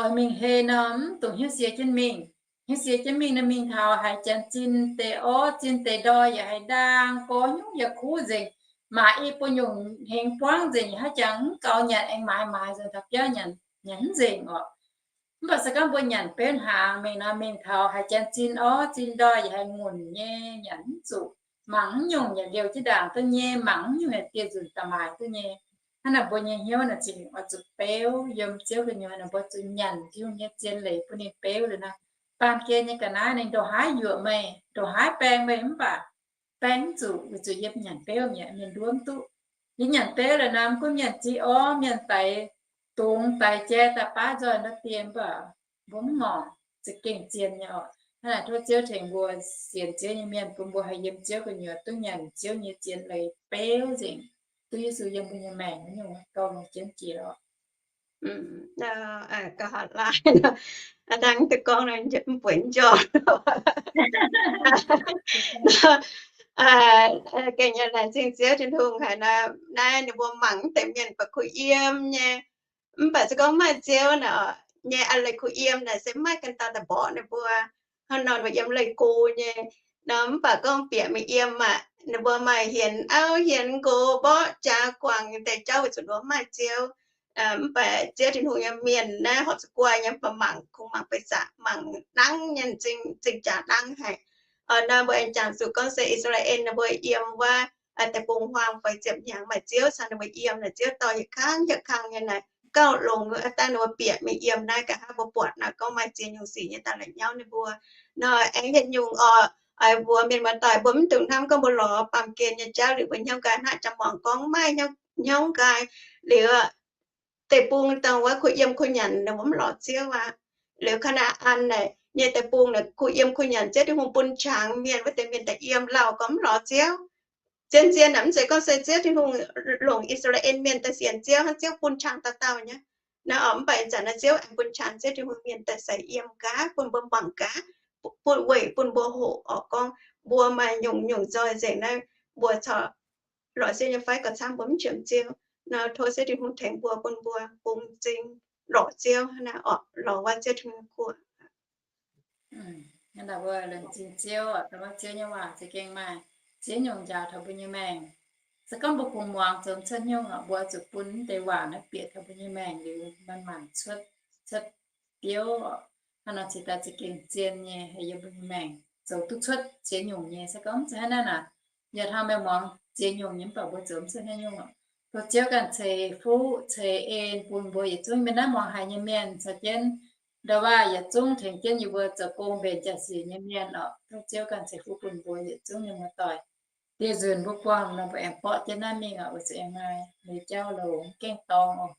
oix mingh hei nor, mv dungx hnyouv sie jienv mingh. Hnyouv sie jienv mingh nor, mingh taux haiz janx zinh deix orv zinh deix ndoi yaac haiz ndaang, gorx nyungc yaac kuv nzengc, maac i buo nyungc hengx buangv nzengc, haaix jangx mv gaux nyanc, aengx maaiz maaiz nzengc taux biauv nyanc, nyanc mv nzengc oc. Mv baac se gorngv mbuo nyanc beuv hnaangx mingh nor, mingh taux haiz janx zinh orv zinh ndoi yaac haiz ngunc nyei, nyanc mv zuqc. Mangc mv nyungc yaac liouh jienv ndaangc duqv nyei, mangc mv nyungc yaac dieh nzunc daaih maaiz duqv nyei. Hnangv naaic mbuo nyei hnyouv naaic zingh oix zuqc beuv yiem Ziouv gu'nyuoz, naaic mbuo zuqc nyanc Tin-Hungh nyei zien leiz bun ninh beuv liuz nor, baamh gen nyei ga'naaiv ninh ndongc haaix yuoqc meih, ndongc haaix baeng meih, mv baac baeng mv zuqc, weic zuqc yie nyanc beuv mi'aqv, mienh nduov mv duqv. Yie nyanc beuv liuz nor, mv gunv mienh ziex orv, mienh daix dungz daix jai daaih baav nzoih ndau dieh, mv baac mbuo mv ngorc, za'gengh zien nyei oc. Hnangv naaic tov Ziouv tengx mbuo sienx Ziouv nyei mienh bun mbuo haih yiem Ziouv gu'nyuoz duqv nyanc Ziouv nyei zien leiz beuv nzengc, duqv Yesu yiem mbuo nyei maengc, nyungc gauh longc jienv jiex oc. Gauh haaix laai, hnangv duqv gorngv mv bueix njormh. Gengh nyei laengz zingh Ziouv Tin-Hungh haic nor, naaiv ninh mbuo mangc mv deix mienh baac kuh yiem nyei. Mv baac se gorngv maaih Ziouv naaic, nyei a'leiz kuh yiem naaic se mv maaih ganh dauh daaih mborqv ninh mbuo. Hnangv nor ninh mbuo yiem leih go nyei. Nor mv baac gorngv bieqc mingh yiem aqv, ninh mbuo maaih hienx auv hienx nqox mborqv jaax guangc deix jauv weic zuqc ninh mbuo mv maaih Ziouv. Mv baac Ziouv Tin-Hungh nyei mienh naaiv horpc zuqc guai nyei, mv baac mangc kungx mangc beic zaqc, mangc nangv nyei, zingh jaax nangv haic. Nor mbuo aengx jangx zuqc gorngv se I^saa^laa^en ninh mbuo yiem wuov deic-bung-huaang fai ziepc hnyangx maaih Ziouv caux ninh mbuo yiem naaic, Ziouv dorh yietc kangv yietc kangv nyei naaic gauh longx, dangh ninh mbuo bieqc mingh yiem naaiv, nqa'haav mbuo buatc naaic gorngv maaih ziex nyungc sic nyei daaih la'nyauv ninh mbuo. Nor aengx yietc nyungc oc, mbuo mienh muoz-doic mbuo mv dungx hnamv gorngv mbuo lorz baamh gen nyei jauv liuz mbuo hnyouv nqaai hnangv jangx muangx gorngv maiv hnyouv nqaai liuz, deic-bung dongh wuov kuh yiem kuh nyanc ninh mbuo mv lorz Ziouv aqv. Liuz Kaa^naa^an naaic nyei deic-bung naaic kuh yiem kuh nyanc, Ziouv Tin-Hungh bun qangx mienh wuov deix mienh daaih yiem lauh gorngv mv lorz Ziouv. Zien-zien naaic mv zeiz gorngv se Ziouv Tin-Hungh longc I^saa^laa^en mienh daaih sienx Ziouv hnangv, Ziouv bun qangx dauh dauh nyei. Naaiv oc, mv baac ih zanc naaiv Ziouv aengx bun qangx Ziouv Tin-Hungh mienh daaih ceix yiem gaax, bun mbuo mangc gaax, bun weic bun mbuo hoqc oc, gorngv mbuo maaih nyungc-nyungc nzoih nzengc naaiv, mbuo corc lorz Ziouv nyei fai? Gauh camv mbuo mv qiemx Ziouv. Nor tov Ziouv Tin-Hungh tengx mbuo, bun mbuo bungx m'zing lorz Ziouv hnangv naaiv oc, lorz wuov Ziouv Tin-Hungh kuv. Mbuo laengz zingh Ziouv, dongh wuov Ziouv nyei waac za'gengh maaih ziex nyungc njaaux taux mbuo nyei maengc. Se gorngv mbuo kungx muangx zoux cuotv nyungc oc, mbuo zuqc bun deix waac naaiv bieqc taux mbuo nyei maengc liuz, manc-manc cuotv, cuotv biouv oc. Hnangv nor cingx daaih za'gengh zien nyei, yiem mbuo nyei maengc zoux duqv cuotv ziex nyungc nyei. Se gorngv mv zeiz hnangv naaiv naaic, yaac hnangv meih muangx ziex nyungc nyei mv baac mbuo zoux mv cuotv haaix nyungc oc. Tov Ziouv ganh ceix fuqv ceix en bun mbuo yietc zungv mienh naaiv muangx haiz nyei mienh caux jienv ndau waac yietc zungv tengx jienv yie mbuo zoux gong mbenc jaa-sic nyei mienh oc. Tov Ziouv ganh ceix fuqv bun mbuo yietc zungv nyei muoz-doic. Dieh nzunc mbuo buangh nor mbuo aengx borqv jienv naaiv mingh oc, weic zuqc aengx maaih jauv longx mv gaengh dorng oc.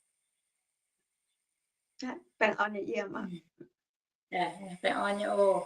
Baengh orn nyei oc.